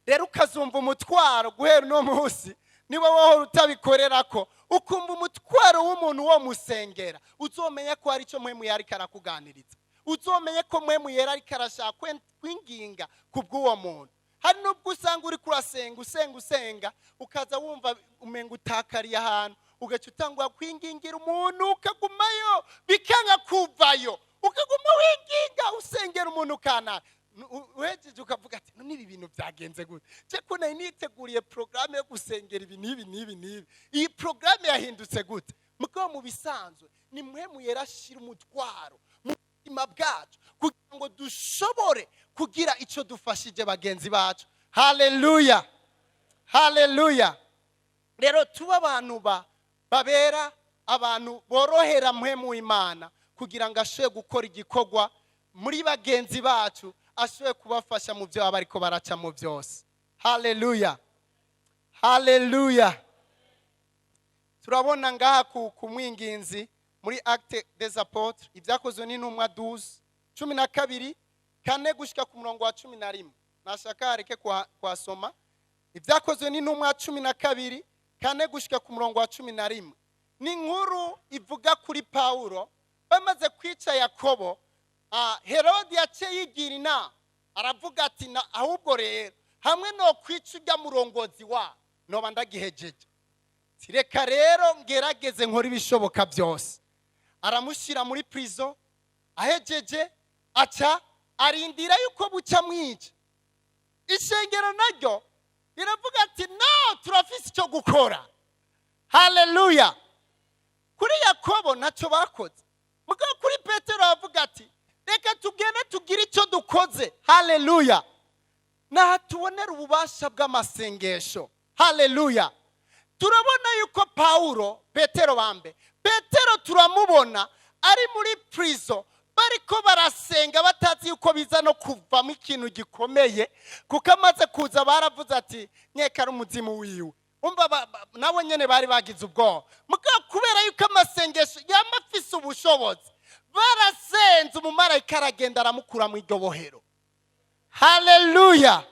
Rero ukazumva umutwaro guhera uno munsi, niba wowe utabikorera ko ukumva umutwaro w'umuntu wo musengera, uzomenya ko hari icyo Mpwemu Yera ariko arakuganiriza, uzomenye ko Mpwemu Yera ariko arashaka kwinginga ku bw'uwo muntu. Hari n'ubwo usanga uri kurasenga, usenga, usenga, ukaza wumva umenga utakariye ahantu, ugaca utangura kwingingira umuntu, ukagumayo bikanga kuvayo, ukaguma winginga, usengera umuntu kanaka. Uhejeje ukavuga ati: "None ibi bintu byagenze gute? Je ko nari niteguriye porogaramu yo gusengera ibi n'ibi n'ibi n'ibi, iyi porogaramu yahindutse gute?" Mugabo mu bisanzwe ni Mpwemu Yera ashyira umutwaro mu buzima bwacu kugira ngo dushobore kugira icyo dufashije bagenzi bacu. Haleluya, haleluya! Rero tuba abantu babera abantu borohera Mpwemu w'Imana kugira ngo ashobore gukora igikorwa muri bagenzi bacu, ashobore kubafasha mu byo baba ariko baracamo byose. Haleluya, haleluya! Turabona ngaha ku mwinginzi muri Actes des Apôtres, Ibyakozwe n'Intumwa 12, 12 4 gushika ku murongo wa 11. Nashaka hareke kuhasoma. Ibyakozwe n'Intumwa 12:4 gushika ku murongo wa 11, ni inkuru ivuga kuri Pawulo bamaze kwica Yakobo. Herodi yaciye yigira inama, aravuga ati: "Ahubwo rero hamwe no kwica ujya murongozi wa noba ndagihejeje, reka rero ngerageze nkore ibishoboka byose." Aramushyira muri prison. Ahejeje aca arindira yuko buca mwica. Ishengero naryo riravuga ati: "No, turafise icyo gukora." Haleluya! Kuri Yakobo ntacyo bakoze, mugabo kuri Petero baravuga ati: "Reka tugende tugire icyo dukoze." Haleluya! Naha tubonera ububasha bw'amasengesho. Haleluya! Turabona yuko Pawulo, Petero bambe, Petero turamubona ari muri prison, bariko barasenga batazi yuko biza no kuvamo ikintu gikomeye, kuko amaze kuza baravuze ati: "Nkeka ari umuzimu wiwe." Umva, nabo nyene bari bagize ubwoba. Mugabo kubera yuko amasengesho yama afise ubushobozi, barasenze, umumarayika aragenda aramukura mu iryo bohero. Haleluya!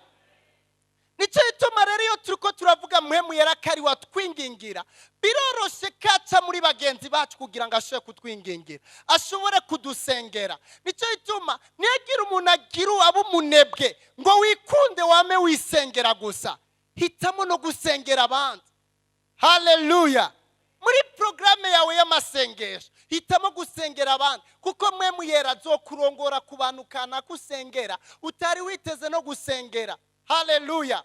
Nicyo gituma rero iyo turiko turavuga Mpwemu Yera ko ari watwingingira, biroroshe kaca muri bagenzi bacu kugira ngo ashobore kutwingingira, ashobore kudusengera. Nicyo gituma niyagira umuntu agira aba umunebwe ngo wikunde wame wisengera gusa, hitamo no gusengera abandi. Haleluya! Muri porogaramu yawe y'amasengesho hitamo gusengera abandi, kuko Mpwemu Yera azokurongora ku bantu kanaka usengera utari witeze no gusengera. Haleluya,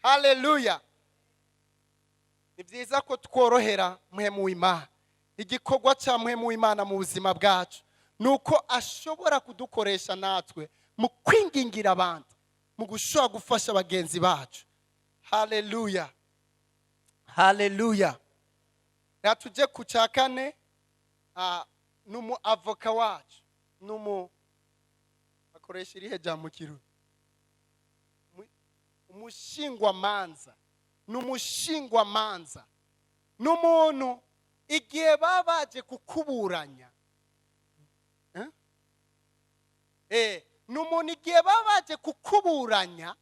haleluya! Ni byiza ko tworohera Mpwemu w'Imana. Igikorwa cya Mpwemu w'Imana mu buzima bwacu ni uko ashobora kudukoresha natwe mu kwingingira abandi, mu gushobora gufasha bagenzi bacu. Haleluya, haleluya! Reka tujye ku cya kane. Ni umu avocat wacu, ni umu akoresha irihe jambo kirundi? Umushingwamanza. Ni umushingwamanza, ni umuntu Igihe baba baje kukuburanya, eh? Ni umuntu igihe baba baje kukuburanya,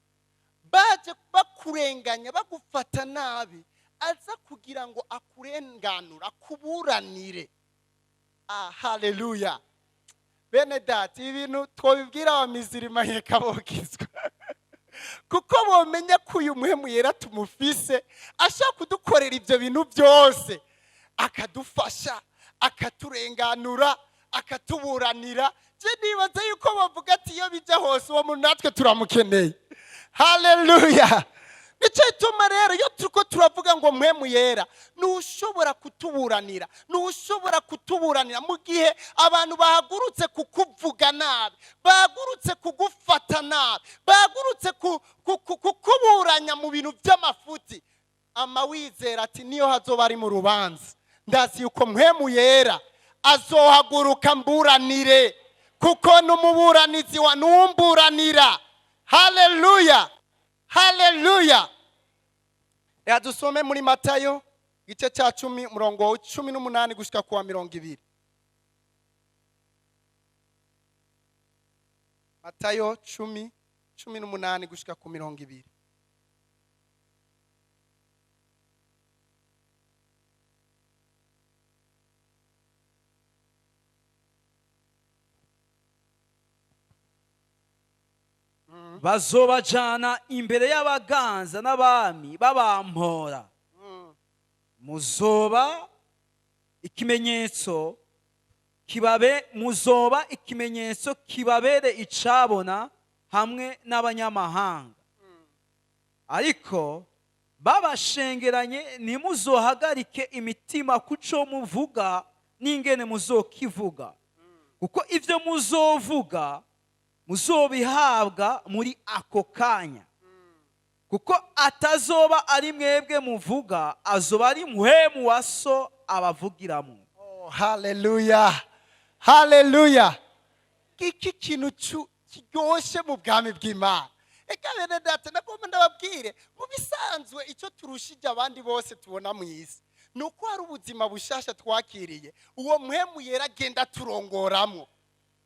baje bakurenganya, bagufata nabi, aza kugira ngo akurenganure, akuburanire. Ah, haleluya! Bene data, ibi bintu twabibwira abamizirima nkeka bokizwa, kuko bomenya ko uyu Mpwemu Yera tumufise, ashaka kudukorera ibyo bintu byose, akadufasha, akaturenganura, akatuburanira. Je nibaza yuko bavuga ati: "Iyo bijya hose, uwo muntu natwe turamukeneye." Haleluya! Nicyo gituma rero iyo turiko turavuga ngo Mpwemu Yera ntushobora kutuburanira, ntushobora kutuburanira mu gihe abantu bahagurutse kukuvuga nabi, bahagurutse kugufata nabi, bahagurutse kukuburanya mu bintu by'amafuti. Ama wizera ati: "Niyo hazoba ari mu rubanza, ndazi yuko Mpwemu Yera azohaguruka mburanire, kuko n'umuburanizi wa numburanira." Haleluya, haleluya! Reka dusome muri Matayo igice cya 10, umurongo wa 18 gushyika ku wa 20. Matayo 10, 18 gushyika ku 20. Bazobajana imbere y'abaganza n'abami babampora, muzoba ikimenyetso kibabere icabona hamwe n'abanyamahanga. Ariko babashengeranye, ntimuzohagarike imitima kuco muvuga n'ingene muzokivuga, kuko ibyo muzovuga muzobihabwa muri ako kanya, kuko atazoba ari mwebwe muvuga, azoba ari Mpwemu wa So abavugiramo. Oh, haleluya, haleluya! Iki kintu kiryoshye mu bwami bw'Imana. Reka bene data, nagomba ndababwire, mu bisanzwe icyo turushije abandi bose tubona mu isi ni uko hari ubuzima bushasha twakiriye, uwo Mpwemu Yera agenda turongoramo.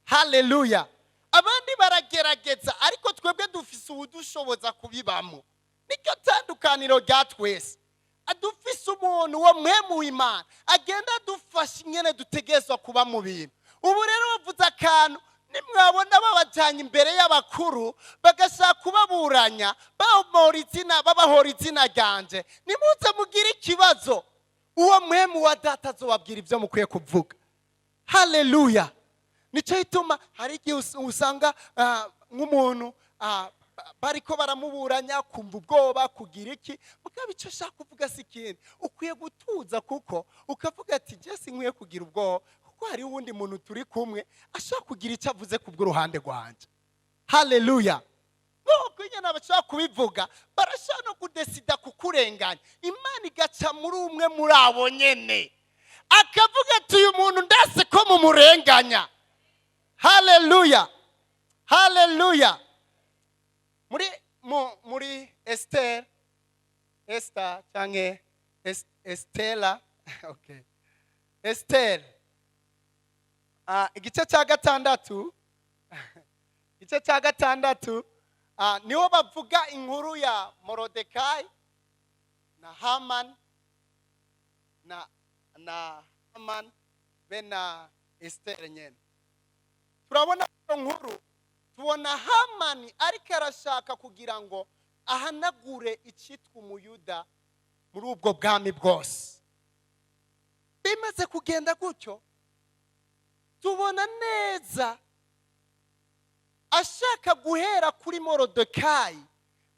Haleluya! Abandi baragerageza, ariko twebwe dufise uwudushoboza kubibamo. Nicyo tandukaniro rya twese. Adufise umuntu, uwo Mpwemu w'Imana, agenda adufasha ingene dutegerezwa kuba mu bintu. Ubu rero bavuze akantu: nimwabona babajyanye imbere y'abakuru, bagashaka kubaburanya, babahora izina, babahora izina ryanje, nimuze mugire ikibazo. Uwo Mpwemu wa Data azobabwira ibyo mukwiye kuvuga. Haleluya! Nicyo gituma hari igihe usanga nk'umuntu bariko baramuburanya, kumva ubwoba, kugira iki. Mugabo icyo ashaka kuvuga si ikindi, ukwiye gutuza, kuko ukavuga ati: "Je sinkwiye kugira ubwoba, kuko hariho uwundi muntu turi kumwe ashobora kugira icyo avuze ku bw'uruhande rwanjye." Haleluya! Nuko nyine bashobora kubivuga, barashobora no kudesida kukurenganya, Imana igaca muri umwe muri abo nyene, akavuga ati: "Uyu muntu ndase ko mumurenganya." Haleluya, haleluya! Muri Esther, Esther cyangwa Estela, okay, Esther, igice cya 6, igice cya 6, niho bavuga inkuru ya Morodekayi na Haman, na Haman be na Esther nyene. Turabona iyo nkuru, tubona Hamani ariko arashaka kugira ngo ahanagure icyitwa Umuyuda muri ubwo bwami bwose. Bimaze kugenda gutyo, tubona neza ashaka guhera kuri Morodekayi,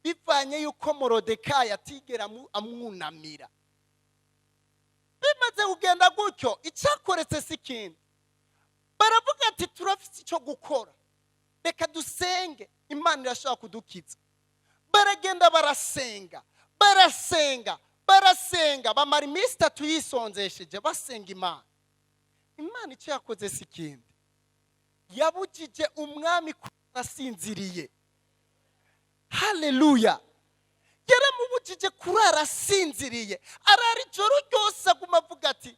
bivanye yuko Morodekayi atigera amwunamira. Bimaze kugenda gutyo, icyakoretse si ikindi, baravuga ati: "Turafite icyo gukora, reka dusenge, Imana irashobora kudukiza." Baragenda, barasenga, barasenga, barasenga, bamara iminsi 3 yisonzesheje basenga Imana. Imana icyo yakoze si ikindi, yabujije umwami kurara asinziriye. Haleluya! Yaramubujije kurara asinziriye, arara ijoro ryose aguma avuga ati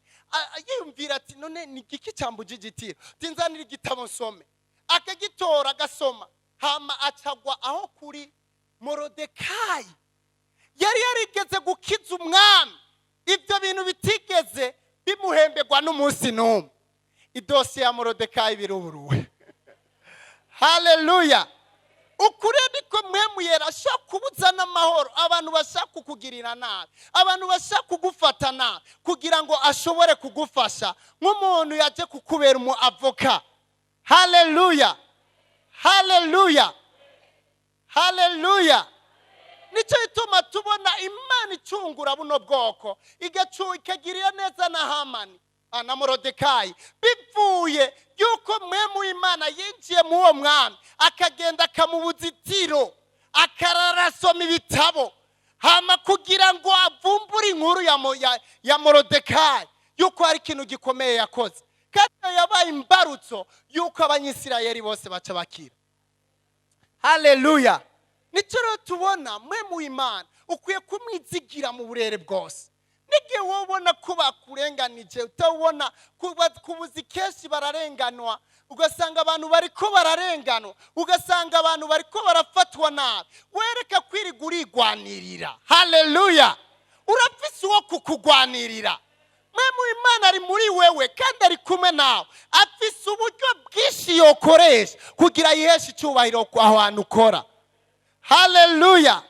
None ni igiki cyambujije itiro? Tinzanira igitabo nsome. Akagitora, agasoma, hama acagwa aho kuri Morodekayi yari yarigeze gukiza umwami, ibyo bintu bitigeze bimuhemberwa n'umunsi n'umwe. Idosiye ya Morodekayi biruburuwe. Haleluya! Ukuri niko Mpwemu Yera ashaka kubuza n'amahoro abantu bashaka kukugirira nabi, abantu bashaka kugufata nabi, kugira ngo ashobore kugufasha nk'umuntu yaje kukubera umu avocat. Haleluya, haleluya, haleluya! Nicyo gituma tubona Imana icungura buno bwoko, ikagirira neza na Hamani na Morodekayi, bivuye yuko Mpwemu w'Imana yinjiye mu uwo mwami, akagenda akamubuza itiro, akarara asoma ibitabo, hama kugira ngo avumbure inkuru ya Morodekayi yuko hari ikintu gikomeye yakoze. Kandi iyo yabaye imbarutso yuko Abanyisirayeli bose baca bakira. Haleluya! Nicyo rero tubona, Mpwemu w'Imana ukwiye kumwizigira mu burere bwose. N'igihe wowe ubona ko bakurenganije, utabona kubuzi, kenshi bararenganwa, ugasanga abantu bariko bararenganwa, ugasanga abantu bariko barafatwa nabi, wereka kwirirwa urigwanirira. Haleluya! Urafise uwo kukugwanirira. Mpwemu Imana ari muri wewe kandi ari kumwe nawe. Afise uburyo bwinshi yokoresha kugira yiheshe icyubahiro aho hantu ukora. Haleluya!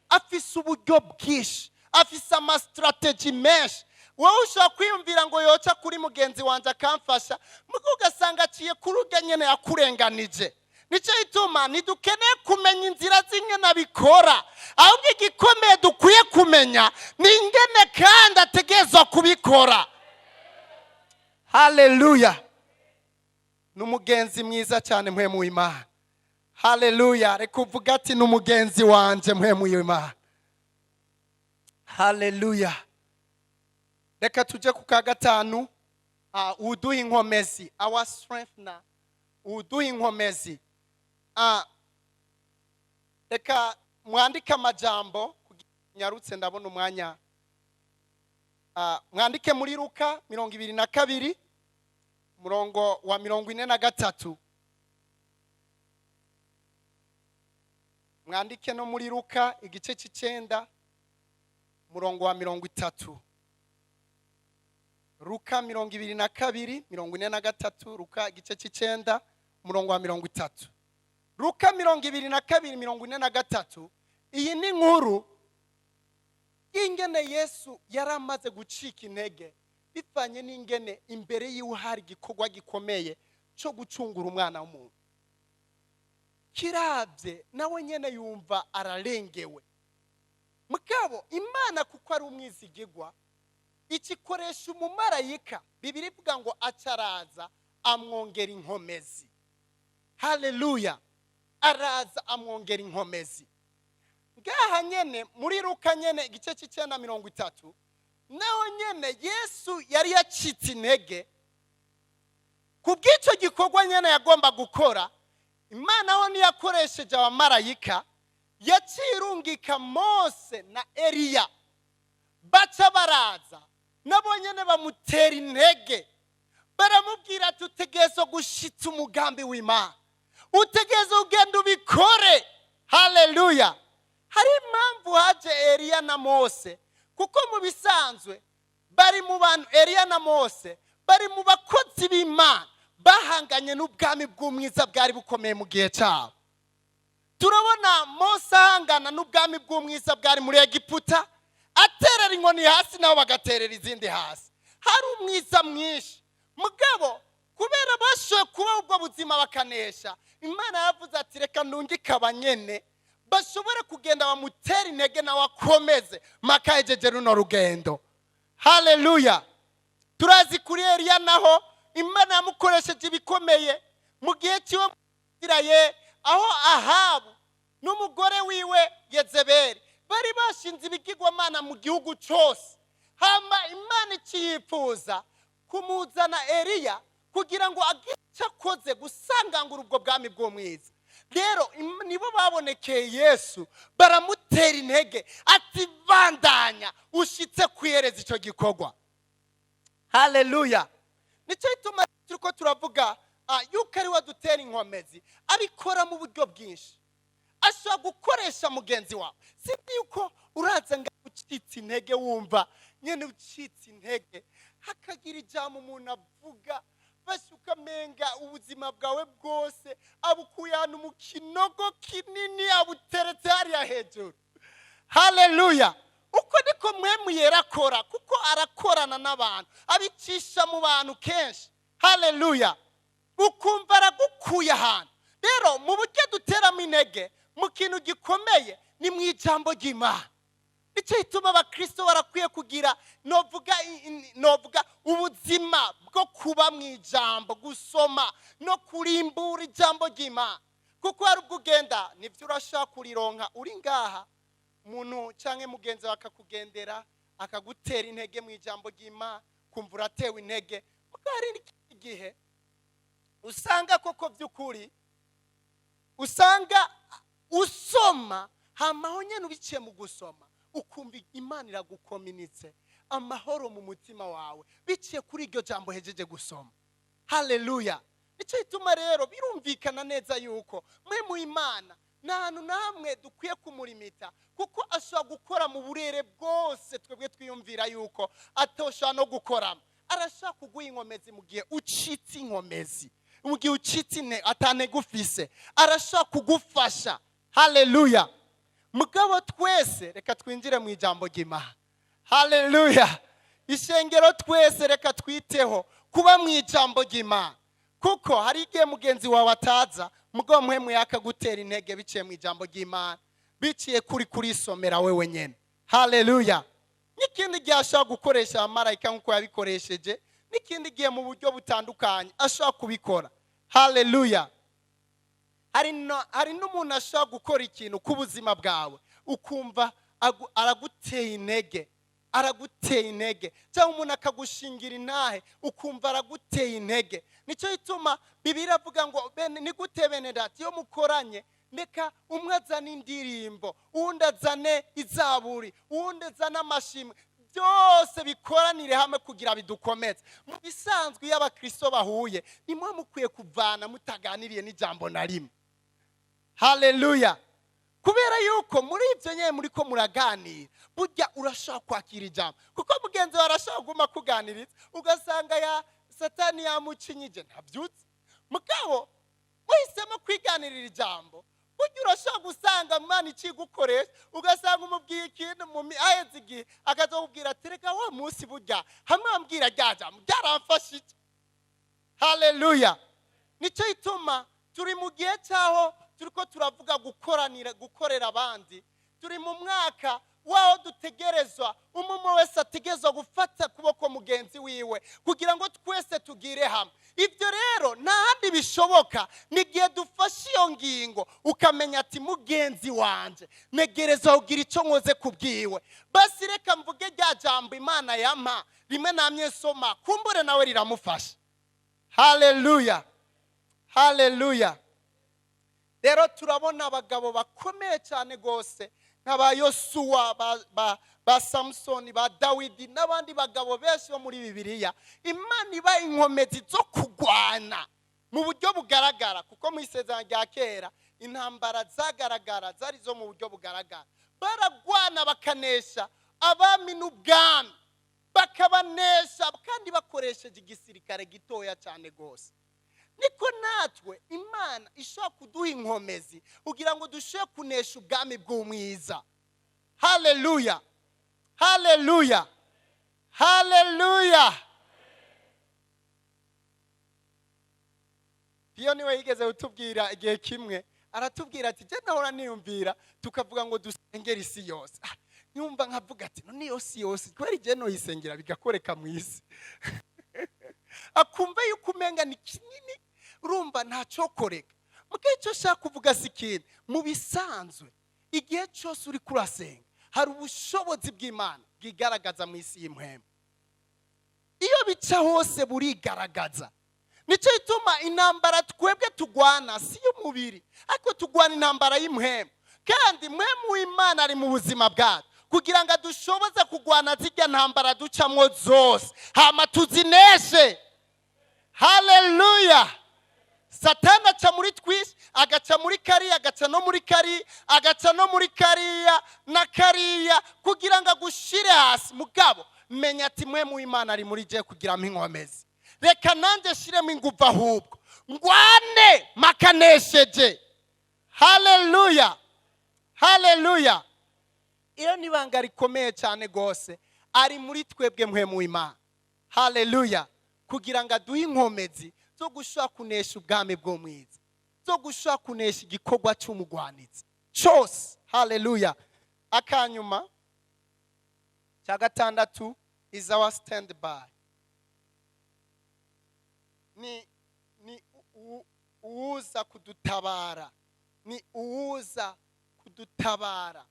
Afise uburyo bwinshi, afise ama stratégies menshi. Wowe ushobora kwiyumvira ngo yoca kuri mugenzi wanjye akamfasha, mugo ugasanga aciye kuri urya nyene yakurenganije. Nicyo gituma ntidukeneye kumenya inzira z'ingene abikora, ahubwo igikomeye dukwiye kumenya ni ingene kandi ategerezwa kubikora. Haleluya! Ni umugenzi mwiza cyane Mpwemu w'Imana. Haleluya! Reka uvuga ati: "Ni umugenzi wanje Mpwemu w'Imana." Haleluya! Reka tujye ku ka gatanu. Uduha inkomezi, our strengthener, uduha inkomezi. Reka mwandike amajambo kugira nyarutse, ndabona umwanya. Mwandike muri Luka 22, umurongo wa 43. Mwandike no muri Luka igice cy'icenda, umurongo wa 30. Luka 22, 43. Luka igice cy'icenda, umurongo wa 30. Luka 22, 43. Iyi ni inkuru y'ingene Yesu yari amaze gucika intege bivanye n'ingene imbere yiwe hari igikorwa gikomeye cyo gucungura umwana w'umuntu. Kirabye nawe nyene yumva ararengewe. Mugabo Imana, kuko ari umwizigigwa, ikikoresha umumarayika. Bibiri ivuga ngo acaraza amwongera inkomezi. Haleluya! Araza amwongera inkomezi. Ngaha nyene muri Luka nyene igice cy'icenda, 30, naho nyene Yesu yari yacitse intege ku bw'icyo gikorwa nyene yagomba gukora. Imana ho ntiyakoresheje abamarayika, yacirungika Mose na Eliya, baca baraza nabo nyene bamutera intege, baramubwira ati: "Utegerezwa gushitsa umugambi w'Imana, utegerezwa ugenda ubikore." Haleluya! Hari impamvu haje Eliya na Mose, kuko mu bisanzwe bari mu bantu, Eliya na Mose bari mu bakozi b'Imana bahanganye n'ubwami bw'umwiza bwari bukomeye mu gihe cyabo. Turabona Mose ahangana n'ubwami bw'umwiza bwari muri Egiputa, aterera inkoni hasi nabo bagaterera izindi hasi. Hari umwiza mwinshi. Mugabo kubera bashoboye kuba ubwo buzima bakanesha, Imana yavuze ati: "Reka ndungike abanyene bashobore kugenda bamutera intege, nawe akomeze mpaka hejeje runo rugendo." Haleluya! Turazi kuri Eliya naho Imana yamukoresheje ibikomeye mu gihe cy'iwe Isirayeli, aho Ahabu n'umugore wiwe Yezebeli bari bashinze ibigirwamana mu gihugu cyose. Hama Imana ikiyifuza kumuzana Eliya kugira ngo agire icyo akoze gusangangura ubwo bwami bw'umwiza. Rero nibo babonekeye Yesu, baramutera intege ati: "Bandanya ushitse kwihereza icyo gikorwa." Haleluya! Nicyo gituma turiko turavuga yuko ari we adutera inkomezi. Abikora mu buryo bwinshi. Ashobora gukoresha mugenzi wawe. Si yuko uraza ngo ucitse intege, wumva nyine ucitse intege, hakagira ijambo umuntu avuga, basi ukamenga ubuzima bwawe bwose abukuye ahantu mu kinogo kinini, abuteretse hariya hejuru. Haleluya! Uko niko Mpwemu Yera akora, kuko arakorana n'abantu, abicisha mu bantu kenshi. Haleluya! Ukumva aragukuye ahantu. Rero mu buryo duteramo intege mu kintu gikomeye ni mu ijambo ry'Imana. Nicyo gituma abakristo barakwiye kugira, novuga ubuzima bwo kuba mu ijambo, gusoma no kurimbura ijambo ry'Imana. Kuko hari ubwo ugenda, nibyo, urashaka kurironka uri ngaha, umuntu cyangwa mugenzi wawe akakugendera, akagutera intege mu ijambo ry'Imana, kumva uratewe intege. Kuko hari n'ikindi gihe usanga koko by'ukuri usanga usoma, hamaho nyine ubiciye mu gusoma, ukumva Imana iragukominitse amahoro mu mutima wawe biciye kuri iryo jambo hejeje gusoma. Haleluya! Nicyo gituma rero birumvikana neza yuko mwe mu Imana nta hantu na hamwe dukwiye kumurimita, kuko ashobora gukora mu burere bwose twebwe twiyumvira yuko atoshobora no gukoramo. Arashobora kuguha inkomezi mu gihe ucitse inkomezi, mu gihe ucitse atantege ufise, arashobora kugufasha. Haleluya! Mugabo twese reka twinjire mu ijambo ry'Imana. Haleluya! Ishengero twese reka twiteho kuba mu ijambo ry'Imana, kuko hari igihe mugenzi wawe ataza, mugabo Mpwemu yakagutera intege biciye mu ijambo ry'Imana, biciye kuri kurisomera wewe nyene. Haleluya! N'ikindi gihe ashobora gukoresha abamarayika nk'uko yabikoresheje, n'ikindi gihe mu buryo butandukanye ashobora kubikora. Haleluya! Hari n'umuntu ashobora gukora ikintu ku buzima bwawe, ukumva araguteye intege, araguteye intege, cyangwa umuntu akagushingira intahe, ukumva araguteye intege. Nicyo gituma Bibiliya iravuga ngo ni gute, bene data, iyo mukoranye, reka umwe azane indirimbo, uwundi azane izaburi, uwundi azane amashimwe, byose bikoranire hamwe kugira bidukomeze. Mu bisanzwe iyo abakristo bahuye, nimwe mukwiye kuvana mutaganiriye n'ijambo na rimwe. Haleluya! Kubera yuko muri ibyo nyine muri ko muraganira, burya urashobora kwakira ijambo, kuko mugenzi wawe arashobora kuguma kuganiriza, ugasanga ya Satani yamucinyije, ntabyutse. Mugabo wahisemo kwiganirira ijambo, burya urashobora gusanga Imana ikigukoresha, ugasanga umubwiye ikintu, aheze igihe akazakubwira ati: "Reka wa munsi burya hamwe wambwira rya jambo byaramfashe iki." Haleluya! Nicyo gituma turi mu gihe cy'aho turiko turavuga gukoranira, gukorera abandi. Turi mu mwaka waho dutegerezwa, umwe wese ategerezwa gufata kuboko mugenzi wiwe kugira ngo twese tugire hamwe. Ibyo rero nta handi bishoboka, ni igihe dufashe iyo ngingo, ukamenya ati: "Mugenzi wanje negereza kugira icyo nkoze kubwiwe. Basi reka mvuge rya jambo Imana yampa rimwe namye nsoma, kumbure nawe riramufasha." Haleluya, haleluya! Rero turabona abagabo bakomeye cyane rwose nk'aba Yosuwa, ba Samusoni, ba Dawidi n'abandi bagabo benshi bo muri Bibiliya, Imana iba inkomezi zo kurwana mu buryo bugaragara, kuko mu Isezerano rya Kera intambara zagaragara zari zo mu buryo bugaragara. Baragwana bakanesha abami n'ubwami, bakabanesha kandi bakoresheje igisirikare gitoya cyane rwose. Niko natwe Imana ishobora kuduha inkomezi kugira ngo dushobore kunesha ubwami bw'umwiza. Haleluya, haleluya, haleluya! Piyo niwe yigeze kutubwira igihe kimwe, aratubwira ati: "Je nahora niyumvira tukavuga ngo dusengere isi yose. Nyumva nkavuga ati: none iyo si yose, kubera igihe noyisengera bigakoreka mu isi?" Akumva yuko umenga ni kinini, urumva ntacyokoreka. Mugihe icyo nshaka kuvuga si ikindi, mu bisanzwe igihe cyose uri kurasenga, hari ubushobozi bw'Imana bwigaragaza mu isi y'impwemu. Iyo bica hose burigaragaza. Nicyo gituma intambara twebwe tugwana si iy'umubiri, ariko tugwana intambara y'impwemu, kandi Mpwemu w'Imana ari mu buzima bwacu kugira ngo adushoboze kugwana zirya ntambara ducamwo zose, hama tuzineshe. Haleluya! Satani aca muri twinshi, agaca muri kariya, agaca no muri kariya, agaca no muri kariya na kariya, kugira ngo agushire hasi. Mugabo menya ati: "Mpwemu w'Imana ari muri je kugira ngo inkomezi. Reka nanjye shiremo ingufu, ahubwo ngwane makanesheje." Haleluya, haleluya! Iyo ni ibanga rikomeye cyane rwose. Ari muri twebwe Mpwemu w'Imana, haleluya, kugira ngo aduhe inkomezi zo gushobora kunesha ubwami bw'umwiza, zo gushobora kunesha igikorwa cy'umugwanizi cyose. Haleluya! Akanyuma cya gatandatu is our stand by, ni uwuza kudutabara, ni uwuza kudutabara.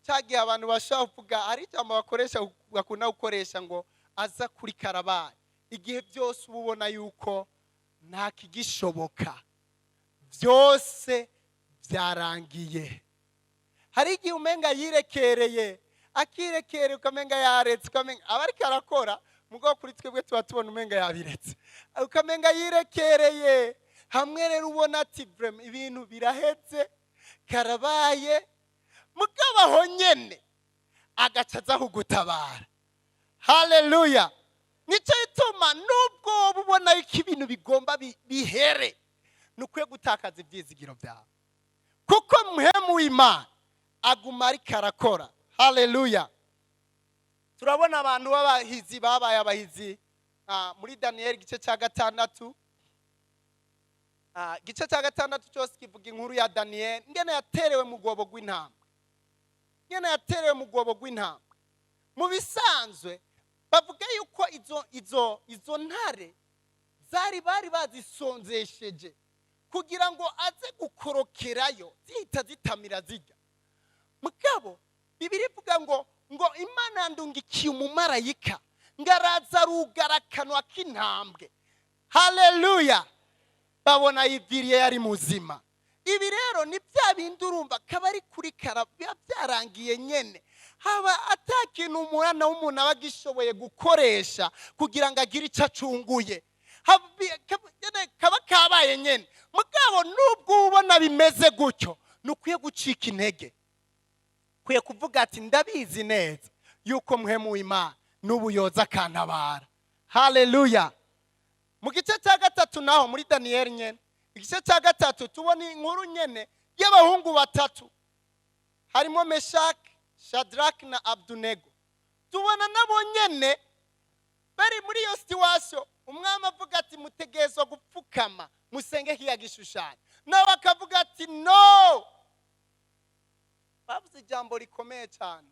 Cya gihe abantu bashobora kuvuga, hari ijambo bakoresha, bakunda gukoresha ngo aza kuri karabaye. Igihe byose uba ubona yuko nta kigishoboka, byose byarangiye, hari igihe umenga yirekereye, akirekereye, ukamenga yaretse, ukamenga aba ariko arakora. Mugabo kuri twebwe tuba tubona umenga yabiretse, ukamenga yirekereye. Hamwe rero ubona ati: "Vraiment, ibintu birahetse, karabaye." Mugabo aho nyene agaca aza kugutabara. Haleluya! Nicyo gituma nubwo woba ubona yuko ibintu bigomba bihere, ntukwiye gutakaza ibyizigiro byawe, kuko Mpwemu w'Imana aguma ariko arakora. Haleluya! Turabona abantu b'abahizi babaye abahizi muri Daniyeli igice cya gatandatu. Igice cya gatandatu cyose kivuga inkuru ya Daniyeli, ngene yaterewe mu rwobo rw'intambwe, ngene yaterewe mu rwobo rw'intambwe. Mu bisanzwe bavuga yuko izo ntare bari bazisonzesheje kugira ngo aze gukorokerayo, zihita zitamira zijya. Mugabo Bibiliya ivuga ngo Imana yandungikiye umumarayika, ngo araza arugara akanwa k'intambwe. Haleluya! Babona yiviriye yari muzima. Ibi rero ni bya bindi urumva kaba ari kuri kara, biba byarangiye nyene, haba ata kintu umwana w'umuntu aba agishoboye gukoresha kugira ngo agire icyo acunguye. Nyene kaba kabaye nyene. Mugabo nubwo ubona bimeze gutyo, ntukwiye gucika intege. Ukwiye kuvuga ati: "Ndabizi neza yuko Mpwemu w'Imana n'ubu yoza akantabara." Haleluya! Mu gice cya gatatu naho, muri Daniyeli nyene, igice cya gatatu, tubona inkuru nyene y'abahungu batatu, harimo Meshaki, Shadraki na Abudunego. Tubona nabo nyene bari muri iyo situation. Umwami avuga ati: "Mutegerezwa gupfukama musenge kiya gishushanyo." Nawe akavuga ati: "No." Bavuze ijambo rikomeye cyane,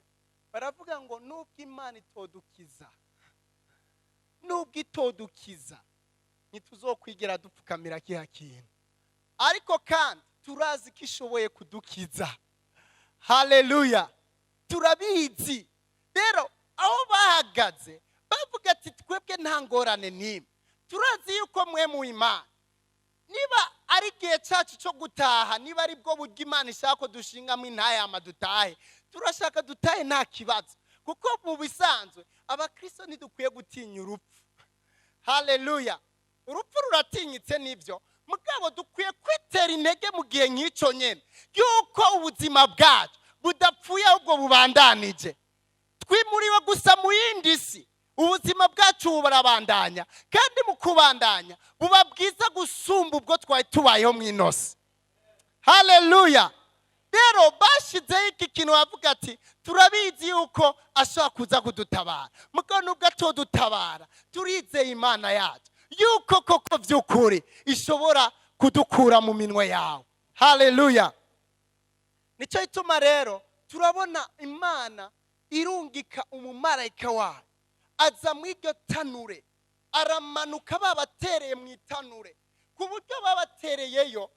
baravuga ngo: "Nubwo Imana itodukiza, nubwo itodukiza, ntituzokwigera dupfukamira kiya kintu, ariko kandi turazi ko ishoboye kudukiza." Haleluya! Turabizi rero aho bahagaze, bavuga ati: "Twebwe nta ngorane n'imwe, turazi yuko Mpwemu Imana, niba ari igihe cyacu cyo gutaha, niba ari bwo buryo Imana ishaka ko dushingamo intayama dutahe, turashaka dutahe, nta kibazo." Kuko mu bisanzwe abakristo ntidukwiye gutinya urupfu. Haleluya! Urupfu ruratinyitse nibyo, mugabo dukwiye kwitera intege mu gihe nk'icyo nyine yuko ubuzima bwacu budapfuye, ahubwo bubandanije. Twimuriwe gusa mu yindi si. Ubuzima bwacu burabandanya, kandi mu kubandanya buba bwiza gusumba ubwo twari tubayeho mu inosi. Haleluya! Rero bashyizeho iki kintu, bavuga ati: "Turabizi yuko ashobora kuza kudutabara, mugabo nubwo atodutabara, turizeye Imana yacu yuko koko by'ukuri ishobora kudukura mu minwe yawe." Haleluya! Nicyo gituma rero turabona Imana irungika umumarayika wayo, aza mu iryo tanure, aramanuka babatereye mu itanure. Ku buryo babatereyeyo,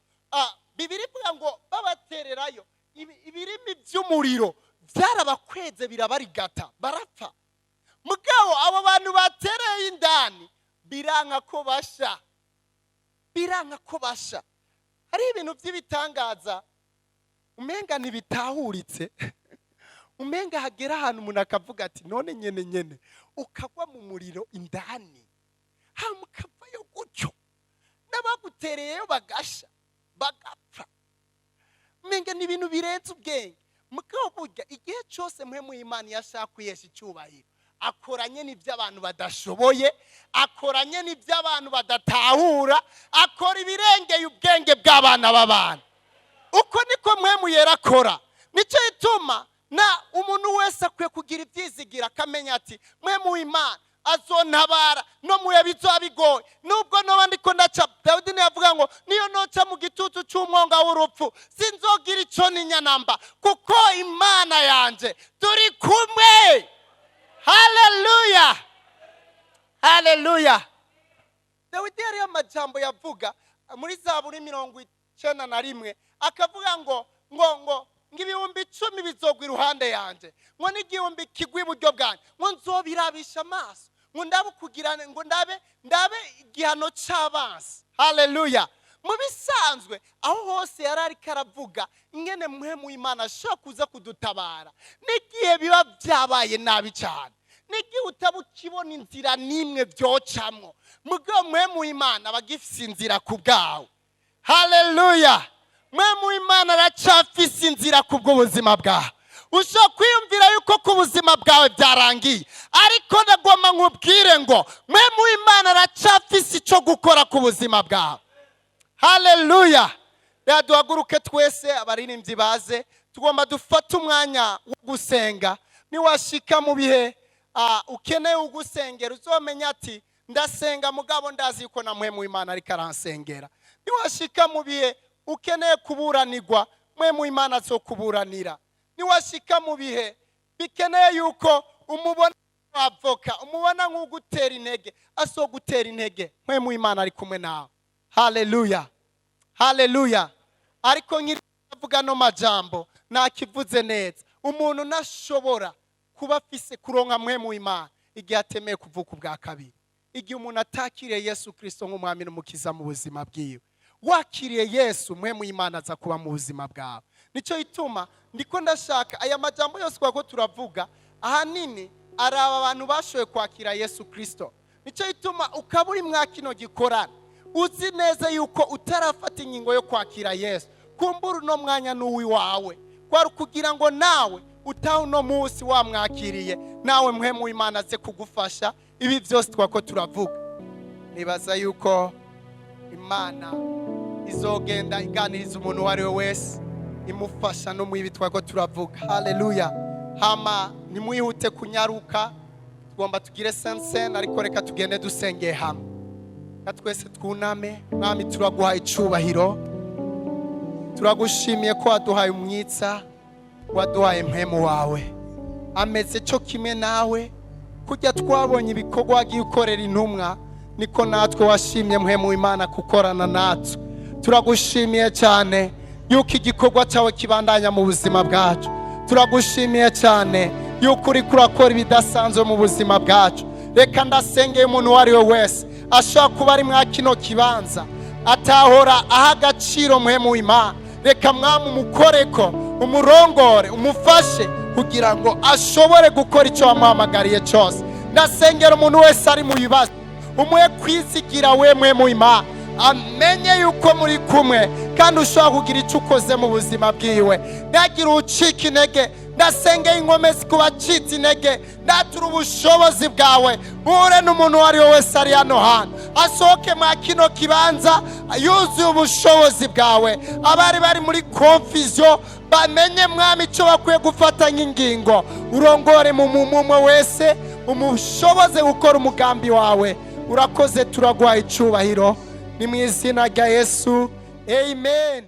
Bibiliya ivuga ngo babatererayo, ibirimi by'umuriro byarabakweze, birabarigata, barapfa. Mugabo abo bantu batereye indani biranka ko basha, biranka ko basha. Hari ibintu by'ibitangaza umenga ntibitahuritse, umenga hagera ahantu umuntu akavuga ati: "None nyene nyene ukagwa mu muriro indani, hama ukavayo gutyo?" Bagutereyeyo bagasha, bagapfa. Menga ni ibintu birenze ubwenge. Mugabo burya igihe cyose Mpwemu y'Imana iyo ashaka kwihesha icyubahiro, akoranye n'ibyo abantu badashoboye, akoranye n'ibyo abantu badatahura, akora ibirengeye ubwenge bw'abana b'abantu. Uko niko Mpwemu Yera akora. Nicyo gituma na umuntu wese akwiye kugira ibyizigira, akamenya ati: "Mpwemu w'Imana azontabara no mu bihe bizoba bigoye, nubwo noba ndiko ndaca." Dawidi ntiyavuga ngo: "Niyo noca mu gitutu cy'umwonga w'urupfu, sinzogira icyo n'inyanamba, kuko Imana yanjye turi kumwe." Haleluya, haleluya! Dawidi yariyo amajambo yavuga muri Zaburi 91, akavuga ngo 10,000 bizogwa iruhande yanjye, ngo n'igihumbi kigwa iburyo bwanjye, ngo nzobirabisha amaso, ngo ndabe kugira ngo ndabe igihano cy'abansi. Haleluya! Mu bisanzwe aho hose yari ariko aravuga ingene Mpwemu w'Imana ashobora kuza kudutabara n'igihe biba byabaye nabi cyane, n'igihe utaba ukibona inzira n'imwe byocamwo. Mugabo Mpwemu w'Imana aba agifise inzira ku bwawe. Haleluya! Mpwemu w'Imana aracafise inzira ku bw'ubuzima bwawe. Ushobora kwiyumvira yuko ku buzima bwawe byarangiye, ariko ndagomba nkubwire ngo Mpwemu w'Imana aracafise icyo gukora ku buzima bwawe. Haleluya! Reka duhaguruke twese, abaririmbyi baze. Tugomba dufate umwanya wo gusenga. Niwashika mu bihe ukeneye ugusengera, uzomenya ati: "Ndasenga, mugabo ndazi yuko na Mpwemu w'Imana ariko aransengera." Niwashika mu bihe ukeneye kuburanirwa, Mpwemu w'Imana azokuburanira. Niwashika mu bihe bikeneye yuko umubona avoka, umubona nk'ugutera intege, azogutera intege. Mpwemu w'Imana ari kumwe nawe. Haleluya, haleluya! Ariko nkiri avuga no majambo, nakivuze neza: umuntu ntashobora kuba afise kuronka Mpwemu w'Imana igihe atemeye kuvuka ubwa kabiri, igihe umuntu atakiriye Yesu Kirisito nk'umwami n'umukiza mu buzima bwiwe. Wakiriye Yesu, Mpwemu w'Imana aza kuba mu buzima bwawe. Nicyo gituma ndiko ndashaka aya majambo yose ko turavuga ahanini ari aba bantu bashoboye kwakira Yesu Kirisito. Nicyo gituma ukaba uri mwa kino gikorana, uzi neza yuko utarafata ingingo yo kwakira Yesu, kumbura uno mwanya n'uwiwawe, kwari ukugira ngo nawe utaha uno munsi wamwakiriye, nawe Mpwemu w'Imana aze kugufasha ibi byose twako turavuga. Nibaza yuko Imana izogenda iganiriza umuntu uwo ari we wese, imufasha no mu ibi twako turavuga. Haleluya! Hama nimwihute kunyaruka, tugomba tugire sainte-cène, ariko reka tugende dusengeye hamwe. Reka twese twuname. Mwami, turaguhaye icubahiro, turagushimiye ko waduhaye umwitsa, waduhaye Mpwemu wawe ameze cyo kimwe nawe. Kujya twabonye ibikorwa wagiye ukorera intumwa, niko natwe washimye Mpwemu w'Imana gukorana natwe. Turagushimiye cyane yuko igikorwa cyawe kibandanya mu buzima bwacu. Turagushimiye cyane yuko uri kurakora ibidasanzwe mu buzima bwacu. Reka ndasengeye umuntu uwo ari we wese ashobora kuba ari mwa kino kibanza atahora aha agaciro Mpwemu w'Imana. Reka Mwami umukoreko, umurongore, umufashe kugira ngo ashobore gukora icyo wamuhamagariye cyose. Ndasengera umuntu wese ari mu bibazo, umuhe kwizigira we Mpwemu w'Imana, amenye yuko muri kumwe kandi ushobora kugira icyo ukoze mu buzima bwiwe, ntagire ucika intege. Ndasengeye inkomezi ku bacitse intege, ndatura ubushobozi bwawe buhure n'umuntu uwo ari we wese ari hano hantu, asohoke mwa kino kibanza yuzuye ubushobozi bwawe. Abari bari muri confusion bamenye, Mwami, icyo bakwiye gufata nk'ingingo. Urongore mu mumwe wese, umushoboze gukora umugambi wawe. Urakoze, turaguha icyubahiro, ni mu izina rya Yesu, amen.